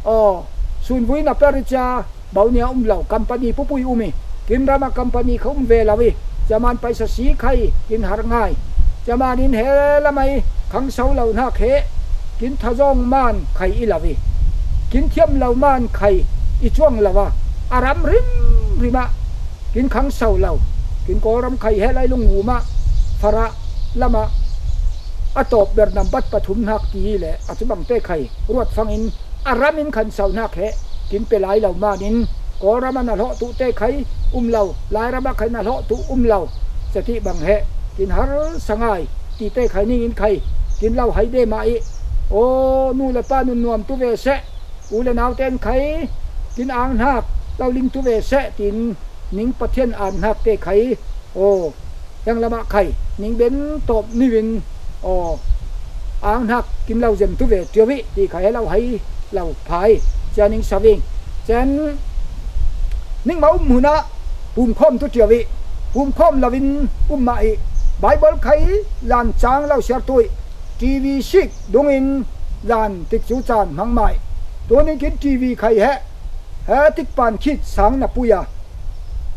aw sunvui na per i cia Baunia um lo company pupui um i. Kin ram ah company kha um ve lo i. Cia man paisa si khai kin har ngai. Cia manin he lam ai khangso lo hnak he kin thazawng man khai i lo i. Kin thiam lo man khai i cuang lo a a ram rim rim ah kin khangso lo. Kin Kawlram khai he lai lungum ah Farah lam ah a tawp ber nambat pathum hnak ti le a cubang te khai ruat fangin a ram in khan sau hnak he kin pe lai lo manin Kawlram ah na hlawh tu te khai um lo, Lairam ah khai na hlawh tu um lo. Cia ti bang he kin har sa ngai ti te khai ning in khai kin lo hai de mah i. Aw nu le pa nun nuam tu ve seh. U le nau ten khai kin ang hnak lo ling tu ve seh tin ning Pathian an hnak te khai aw hiang lam ah khai ning ben tawp niu in aw ang hnak kin lo zem tu ve tiu i ti khai he lo hai lo phai. Cia ning sa ving. Cian ning ma um hun ah pumkhawm tu tiu i pumkhawm lo in um mah i. Baibal khai lan cang lo siar tu i TV sik dungin zan tik cu caan hmang mai. Tunin kin TV khai he he tikpan khit sang na pui a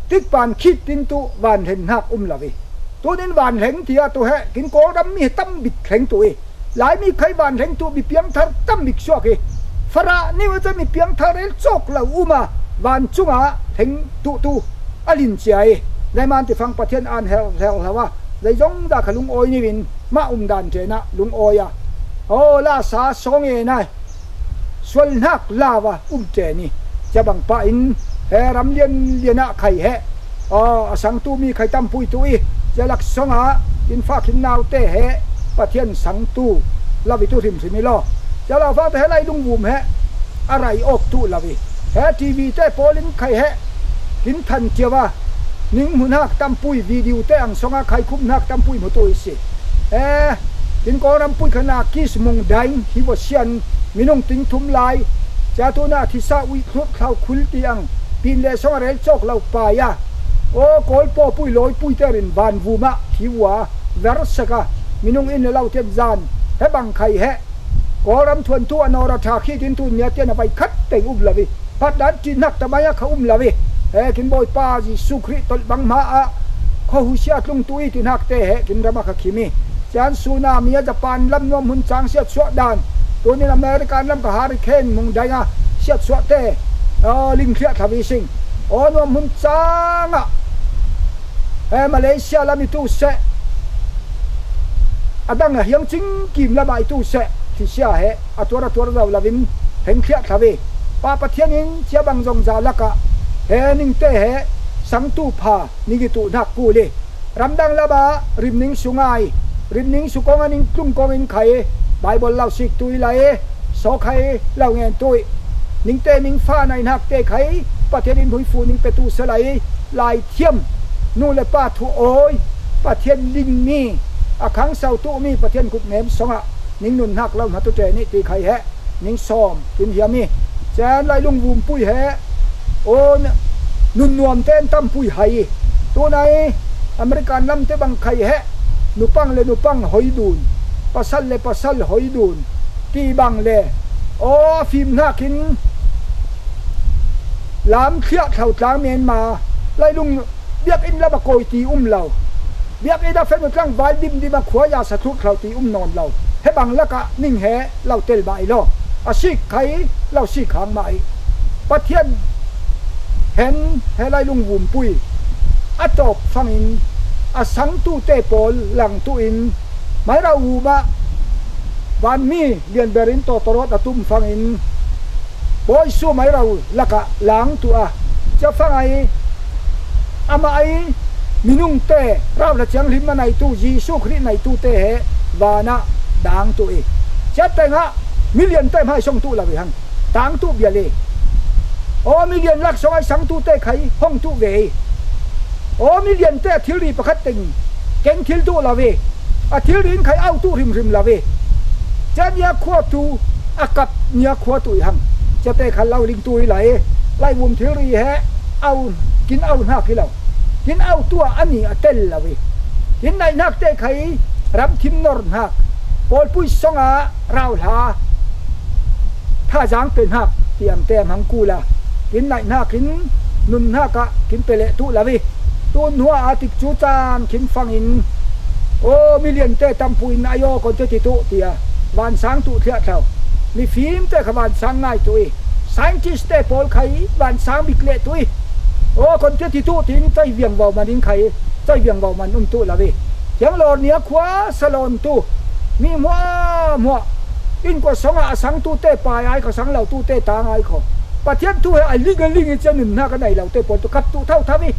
tikpan khit tin tu vanhleng hnak um lo i. Tunin vanhleng tiah tu he kin Kawlram mi he tam bik thleng tu i. Laimi khai vanhleng tu mi piangthar tam bik suak i. Farah niu a ca mi piangthar rel cawk lo um a vancung ah thleng tu tu a lin cia i. Leiman ti fang Pathian an hel hel hlo a zeizong za kha lungawi niu in mah um dan ṭen ah lungawi a aw la sa sawng e nai sual hnak lau a um ṭen i. Cia bang pah in he ram lian lian ah khai he aw a sangtu mi khai tam pui tu i. Cia laksawng ah kin fa khin nau te he Pathian sangtu lo i tu hrimhrim i law Cia lo fangte he lai lungvum he a rai awk tuh lo hi. He T V te pawl in khai he kin than cio a, ning hmun hak tampui video te ang song a khai khum hak tampui hmu tuh i si. He kin Kawlram pui kha na kis mung daing hi vawsian minung ting thum lai. Cia tuna thisa uih thlut thlau khul ti ang pin le song a rel cawk lo pai a, aw Kawl pawpui lawipui te rin vanvum ah thi ua ver sek a, minung in le lo tian zan he bang khai he Kawlram thuantu a nawr a ṭha khi tin tun nia tian a vai khat teng um lo hi. Phat dan ṭi hnak tamai a kha um lo hi. He kin Bawipa Jesuh Khrih tolh bang hma ah khaw husia tlung tuh i ti hnak te he kin ram a kha khim hi. Cian suna mi a Japan lam nuam hun cang siatsuah dan, tunin American lam ka hurricane mung daing a siatsuah te, aw, ling thliah thla vi sing. Aw, nuam hun cang ah he Malaysia lam i tu seh, a dang a hiang cing kim lam ah i tu seh, thisia he a tuar a tuar zo lo in heng thliah thla vi. Pa Pathian in cia bang zong za lakah he ning te he sangtu pha ning i tuh hnak kul hi. Ramdang lam ah rimning su ngai, rimning su kong a ning tlung kong in khai, Bible lo sik tuh i lai, saw khai lo ngen tuh i, ning te ning fa nai hnak te khai Pathian in huifu ning pe tuh se lai, lai thiam, nu le pa thu awi, Pathian ling mi, a khang sau tuh mi Pathian kut nem song ah ning nun hnak lo hmatu te nih ti khai he ning sawm kin hiam hi. Cian lai lungvum pui he aw, nun nuam te an tampui hai hi. Tuna i American lam te bang khai he nupang le nupang hoi dun, pasal le pasal hoi dun ti bang le, aw, a fim hnak in lam thliah thlau tlang Myanmar lai lung biakinn lam a kawi ti um lo. Biakinn a fen u tlangval dimdim a khua ya sa tluk thlau ti um nawn lo. He bang lakah ning he lo tel mah i law, a sik khai lo sik hang mah i, Pathian hen he lai lungvum pui a tawp fangin a sangtu te pawl lang tuh in, Mairau um ah vanmi lianber in tawtawrawt a tum fangin Bawisu Mairau lakah lang tuh a, cia fang ai, amah ai minung te rauhla ciang hlim a naitu Jesuh Khrih naitu te he vanah dang tuh i, cia tengah milian te hmai song tuh lo i hang tang tuh bial i, aw, milian lak song ai sangtu te khai hong tuh ve i, aw, milian te a thilri pakhat teng keng thil tuh lo i, a thilri in khai au tuh hrimhrim lo i, cia nia khua tu a kap nia khua tuh i hang, cia te khan lo ling tuh i lai, lai vum thilri he au, kin au hnak hi lo, kin au tuah a ni a tel lo i, kin naih hnak te khai ramthim nor hnak, pawlpui song ah rauhla thazang pe hnak tiam tem hang kul a, kin naih hnak in nun hnak ah kin pe leh tuh lo i, tun hnuah a tikcu caan khin fangin, aw, milian te tampu in ai aw kon te ti tuh tia vansang tuh thliah thlau. Mifim te kha vansang ngai tuh i, scientist te pawl khai vansang bik leh tuh i, aw, kon te ti tuh tin toi viang vau man in khai, toi viang vau man um tuh lo i, thianglawr nia khua salon tu mi hmuahhmuah innkuan song ah a sangtu te pai ai kho, sang lo tu te tang ai kho. Pathian thu he a ling a ling i cia nun hnak a nei lo te pawl tu kap tuh tho tho i,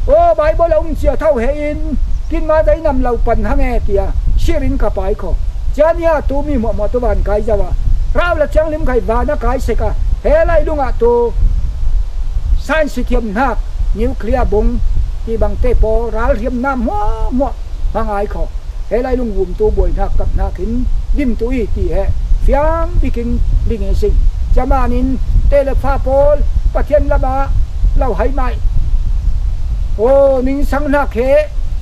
aw, Bible a um cia tho he in, kin ma dai nam lo pan hang e tia sir in kap ai kho. Cia nia tu mi hmuahhmuah tu van kai zo a, rauhla ciang hlim khai van a kai sek a, he lai lung ah tu science thiam hnak, nuclear bung ti bang te pawl ralhriamna hmuahhmuah hmang ai kho. He lai lungvum tu buai hnak kap hnak in dim tuh i ti he fiang bikin ling i sing. Cia man in te le fa pawl Pathian lam ah lo hai mai, aw, ning sang hnak he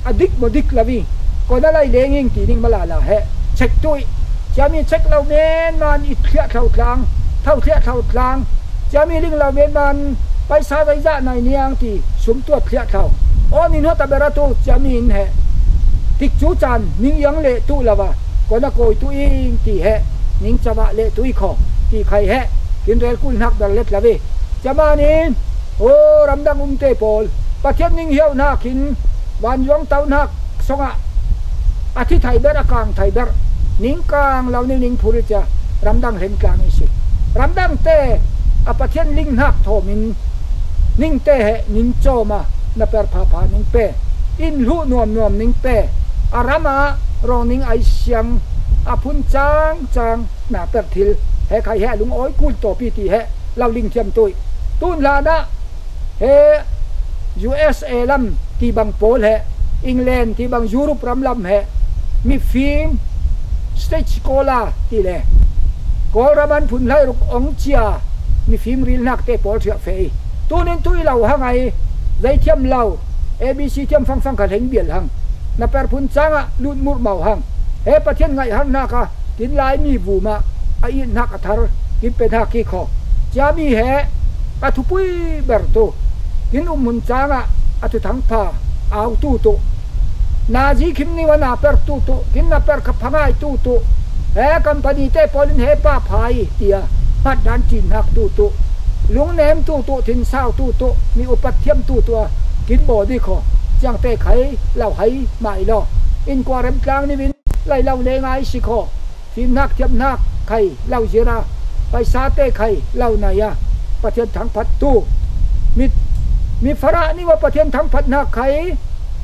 a dik maw dik lo i, kon a lai leng ing ti ning malala he check tuh i, cia mi check lo men man i thliah thlau tlang, tho thliah thlau tlang, cia mi ling lo men man paisa zeizah nai niang ti sum tuat thliah thlau. Aw, nin hot a ber a tu cia mi in he tikcu caan ning iang leh tuh lo a, kon a kawi tuh ing ti he ning cavah leh tuh i kho ti khai he kin rel kul hnak ber let lo i, cia man in, aw, ramdang um te pawl Pathian ning hiau hnak in vanzuang to hnak song ah a thi thai ber, a kang thai ber, ning kang lo ning ning phur i cia ramdang hleng tlang i si. Ramdang te a Pathian ling hnak thawm in ning te he ning cawm a, na per phapha ning pe, inn hluh nuamnuam ning pe, a ram ah rawng ning ai siang a phun cangcang na per thil he khai he a lungawi kul tawpi ti he lo ling thiam tuih. Tun hlanah he U S A lam ti bang pawl he, England ti bang Europe ram lam he, mifim stage caller ti le Kawlram an phun hlai ruk ong cia mifim rilnak te pawl thiah fei. Tunin tui lo hang ai, zei thiam lo, A B C thiam fangfang kha hleng bial hang. Na per phun cangah lut murh mau hang. He Pathian ngaihharnak a kin Laimi vumah a it hnak a thar kin pe hnak hi khaw. Cia mi he a thupui ber tu kin um hun cangah a thuthang pha au tu tu. Nazi khim ning a na per tu tu, kin na per kha phangai tu tu. He company te pawl in he pa phai tia hmat dan cin hnak tu tu. Lungnem tu tu, thinsau tu tu, mi upat thiam tu tu a kin baw dih khaw. Ciang te khai lo hai mai law. Innkua rem tlang ning in lai lo le ngai si khaw. Fimnak thiamnak khai lo zira, paisate khai lo nai a, Pathian thangphat tu. Mi, mi farah ning a Pathian thangphatnak khai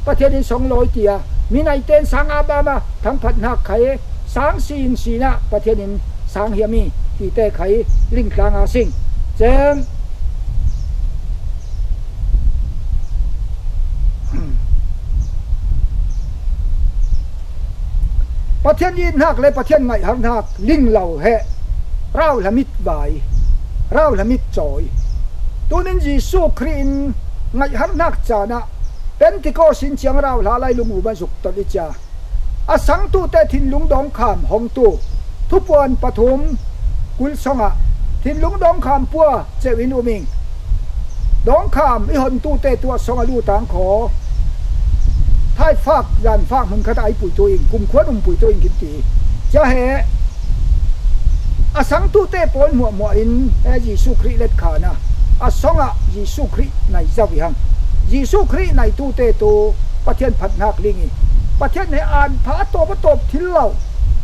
Pathian in song lawi ti a, mi naiten sang a bam a thangphatnak khai sang sin sinah Pathian in sang hiam i tite khai lingtlang a sing. Cem. Pathian it hnak le Pathian ngaihhar hnak ling lo he rau hlamit vai, rau hlamit cawi. Tunin Jesuh Khrih in ngaihhar hnak caan ah Pentecost in ciang rau hla lai lungum a zuk ton i cia. A sangtute thinlung dawngkham hong tu, Thupuan pathum kul songah thinlung dawngkham pua ceuh in um ing. Dawngkham i hontute tuah song a lu tang khaw. Thaifak, zanfak hmun khat a i puitu ing, kumkhuan um puitu ing kin ti. Cia he a sangtute pawl hmuahhmuah in he Jesuh Khrih let khan a, a songah Jesuh Khrih nai zo i hang. Jesuh Khrih naitute tu Pathian phatnak ling i, Pathian he an pha a tawp a tawp thil lo.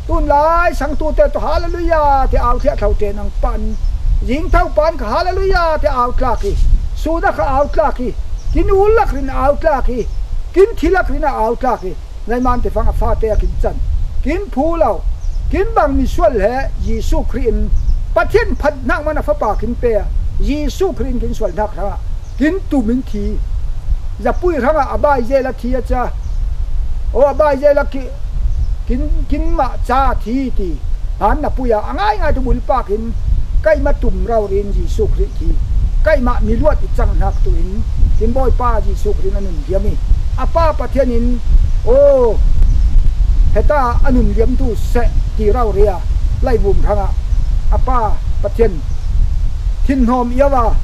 Tunlai sangtute tu Hallelujah ti au thliah thlo ṭen ang pan. Zingtho pan kha Hallelujah ti au tlak i, suna kha au tlak i, kin ul lak rin au tlak i, kin thi lak rin a au tlak i, naiman te fang a fate a kin can, kin phu lo, kin bang misual he Jesuh Khrih in Pathian phatnak man a fapa kin pe a, Jesuh Khrih in kin sual hnak hrangah kin tum in thi. Zapui hrangah a bai zel a thi a cia. Aw, a bai zel a ki, kin, kin mah ca a thi ti. Han na pui a, a ngaingai tu bulpak in kaimah tum rau rin Jesuh Khrih thi. Kaimah mi luat i cang hnak tu in kin Bawipa Jesuh Khrih in a nun liam i, a Pa Pathian in, aw, heta a nun liam tu seh ti rau ria. Laivum hrangah a Pa Pathian thinhawm i a va,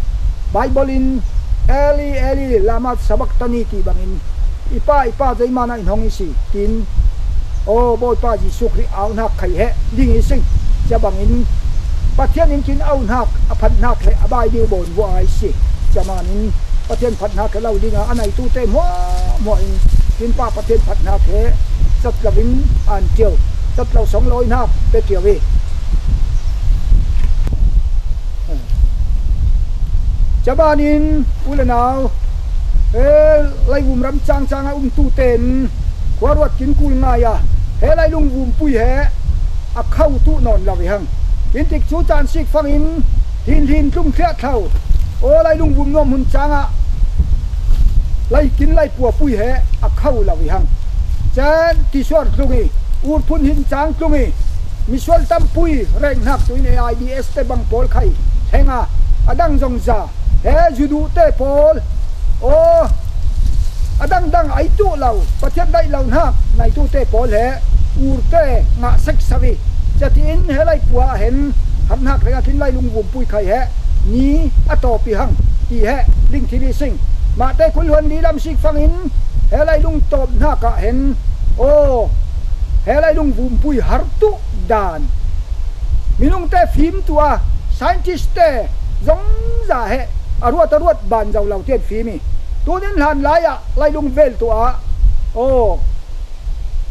Bible in Eli, Eli, lama sabachthani ti bangin, i Pa, i Pa, zeiman ah in hong i si, tin, aw, Bawipa Jesuh Khrih auhnak khai he ding i sing. Cia bangin Pathian in kin auhnak, a phatnak he a bai ding bawn vua a i si. Cia manin Pathian phatnak he lo ding a, a naitute hmuahhmuah in kin Pa Pathian phatnak he cat lo in an tiu, cat lo song lawi hnak pe tiu i. Cia manin u le nau, he laivum ram cangcang a umtu ten khuaruat kin kul ngai a, he lailung vumpui he a kho tuh nawn lo i hang. Kin tik cu caan sik fangin hin hin tlung thliah thlo. Aw, lailung vum nuam hun cangah lai kin lai puapui he a kho lo i hang. Cen tisuar tlung i, urphun hin cang tlung i, misual tampui reng hnak tu in A I D S te bang pawl khai heng a, a dang zong za, he zuduh te pawl, aw, a dangdang ai tuh lo, Pathian daih lo hnak naitu te pawl he ur te ngah seksak i, cia tiin he lai pua ah hen harhnak rengah kin lailung vumpui khai he ni a tawp i hang ti he ling thil i sing. Mahte kul hluan li lam sik fangin he lailung tawp hnak ah hen, aw, he lailung vumpui har tuh dan. Minung te fim tu a, scientist te zong za he a ruat a ruat ban zo lo tian fim i, tunin hlan lai ah lailung vel tu ah, aw,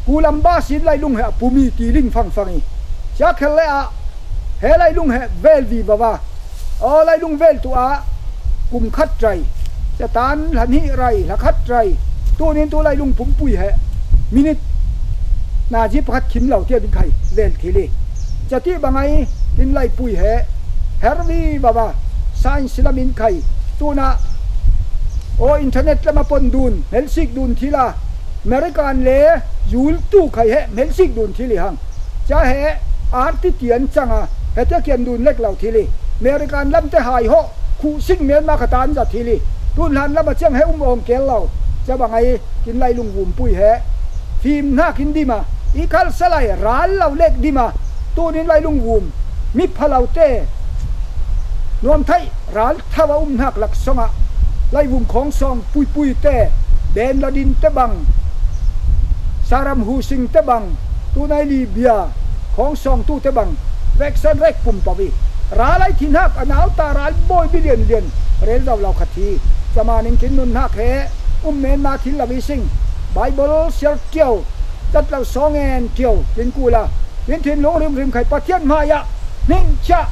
kulam ba sin lailung he a pum i ti ling fangfang i, cia khel le ah he lailung he vel vivo a, aw, lailung vel tu ah kum khat rai, cia tan hla hnih rai, hla khat rai, tunin tu lailung pumpui he minit Nazi pakhat khim lo tiah min khai vel thil hi. Cati bang ai kin laipui he herh vivo a, science lam in khai. Tuna aw internet lam a pon dun, hmelsik dun thil a, American le yul tu khai he hmelsik dun thil hi hang. Cia he arti tian cang a, hete kian dun lek lo thil hi. American lam te hai ho khuh sing men ma kha tan za thil hi. Tun hlan lam a ciang he um awng kel lo. Cia bang ai kin lai lungvum pui he fim hnak in dim a, i khal salai ral lo lek dim a, tunin lai lungvum mi pha lo te nuam thai ral thau a um hnak laksawng ah laivum khawngsawng puipui te, Ben Laden te bang, Saddam Hussein te bang, tunai Libya khawngsawng tu te bang, veksan rek pum pau i ral ai thi hnak a nau ta ral bawi bilian lian rel zo lo khat hi. Camanin kin nun hnak he um men ma thil lo i sing. Bible siar tiu, cat lo sawng en tiu kin kul a, kin thinlung rimrim khai Pathian hmai ah hning chia,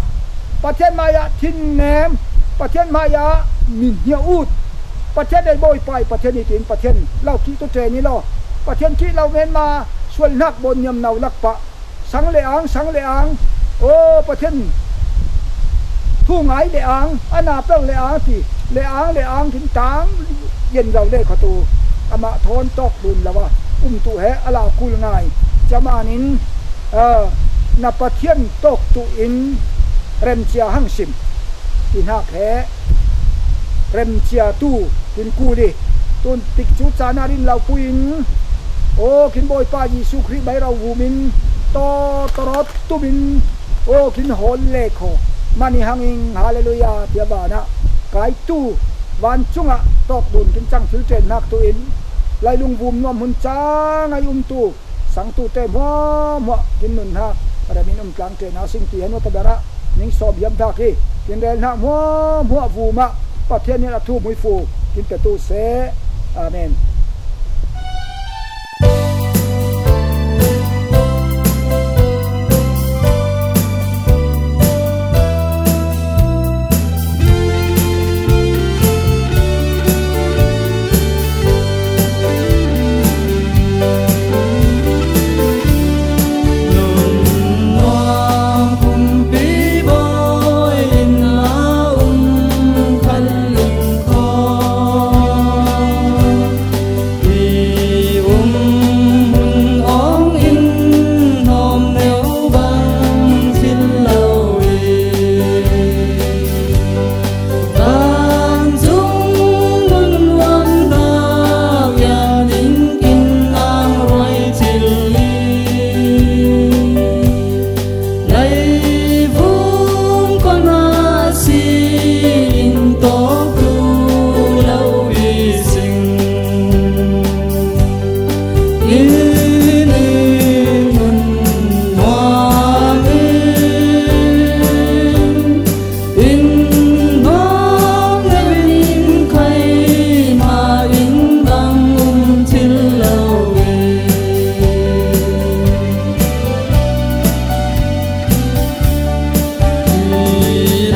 Pathian hmai ah thin nem, Pathian hmai ah min hnia ut, Pathian ei bawi pai, Pathian i tin Pathian lo kih tu ṭen i law, Pathian kih lo men ma sual hnak bawn niam no lak pah sang le ang, sang le ang. Aw Pathian thu ngai le ang, a na pel le ang ti le ang le ang kin tang yen zo le kha tu amah thawn tawk dun lo a um tu he a lau kul ngai. Camanin, ah, na Pathian tawk tu in remcia hang sim. Ti hnak he remcia tu kin kul i tun tik cu caan ah rin lo pui in, aw kin Bawipa Jesuh Khrih bai ro vum in taw tarawt tum in, aw kin hawl le khaw man i hang in, Halleluiah, tiah van ah kai tu vancung ah tawk dun kin cang thil ṭen hnak tu in lai lungvum nuam hun cang ai um tu sangtu te hmuahhmuah kin nun hnak rem in um tlang ṭen a sing ti he nuata ber ah ning sawm hiam hnak i kin rel hnak hmuahhmuah vum ah Pathian in a thu hmuifu kin pe tu seh. Amen. Leivum kong ah si in tawk duh lo i sing. Inn i nun nuam in, inn nuam neu in khai mah inn bang um thil lo i.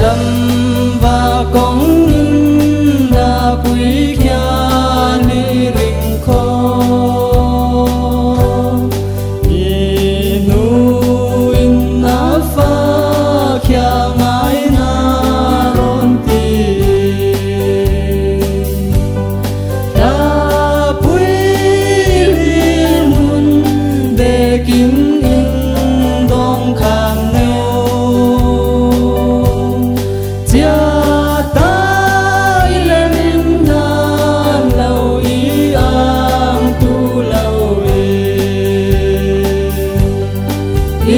Lam va kong in dah pui khia ni ring kho. I nu in a fa khia ngai na ron ti. Dah pui lim hun bekim in dong khang neu. Cia ta i lem in dan lo i ang tu lo i. I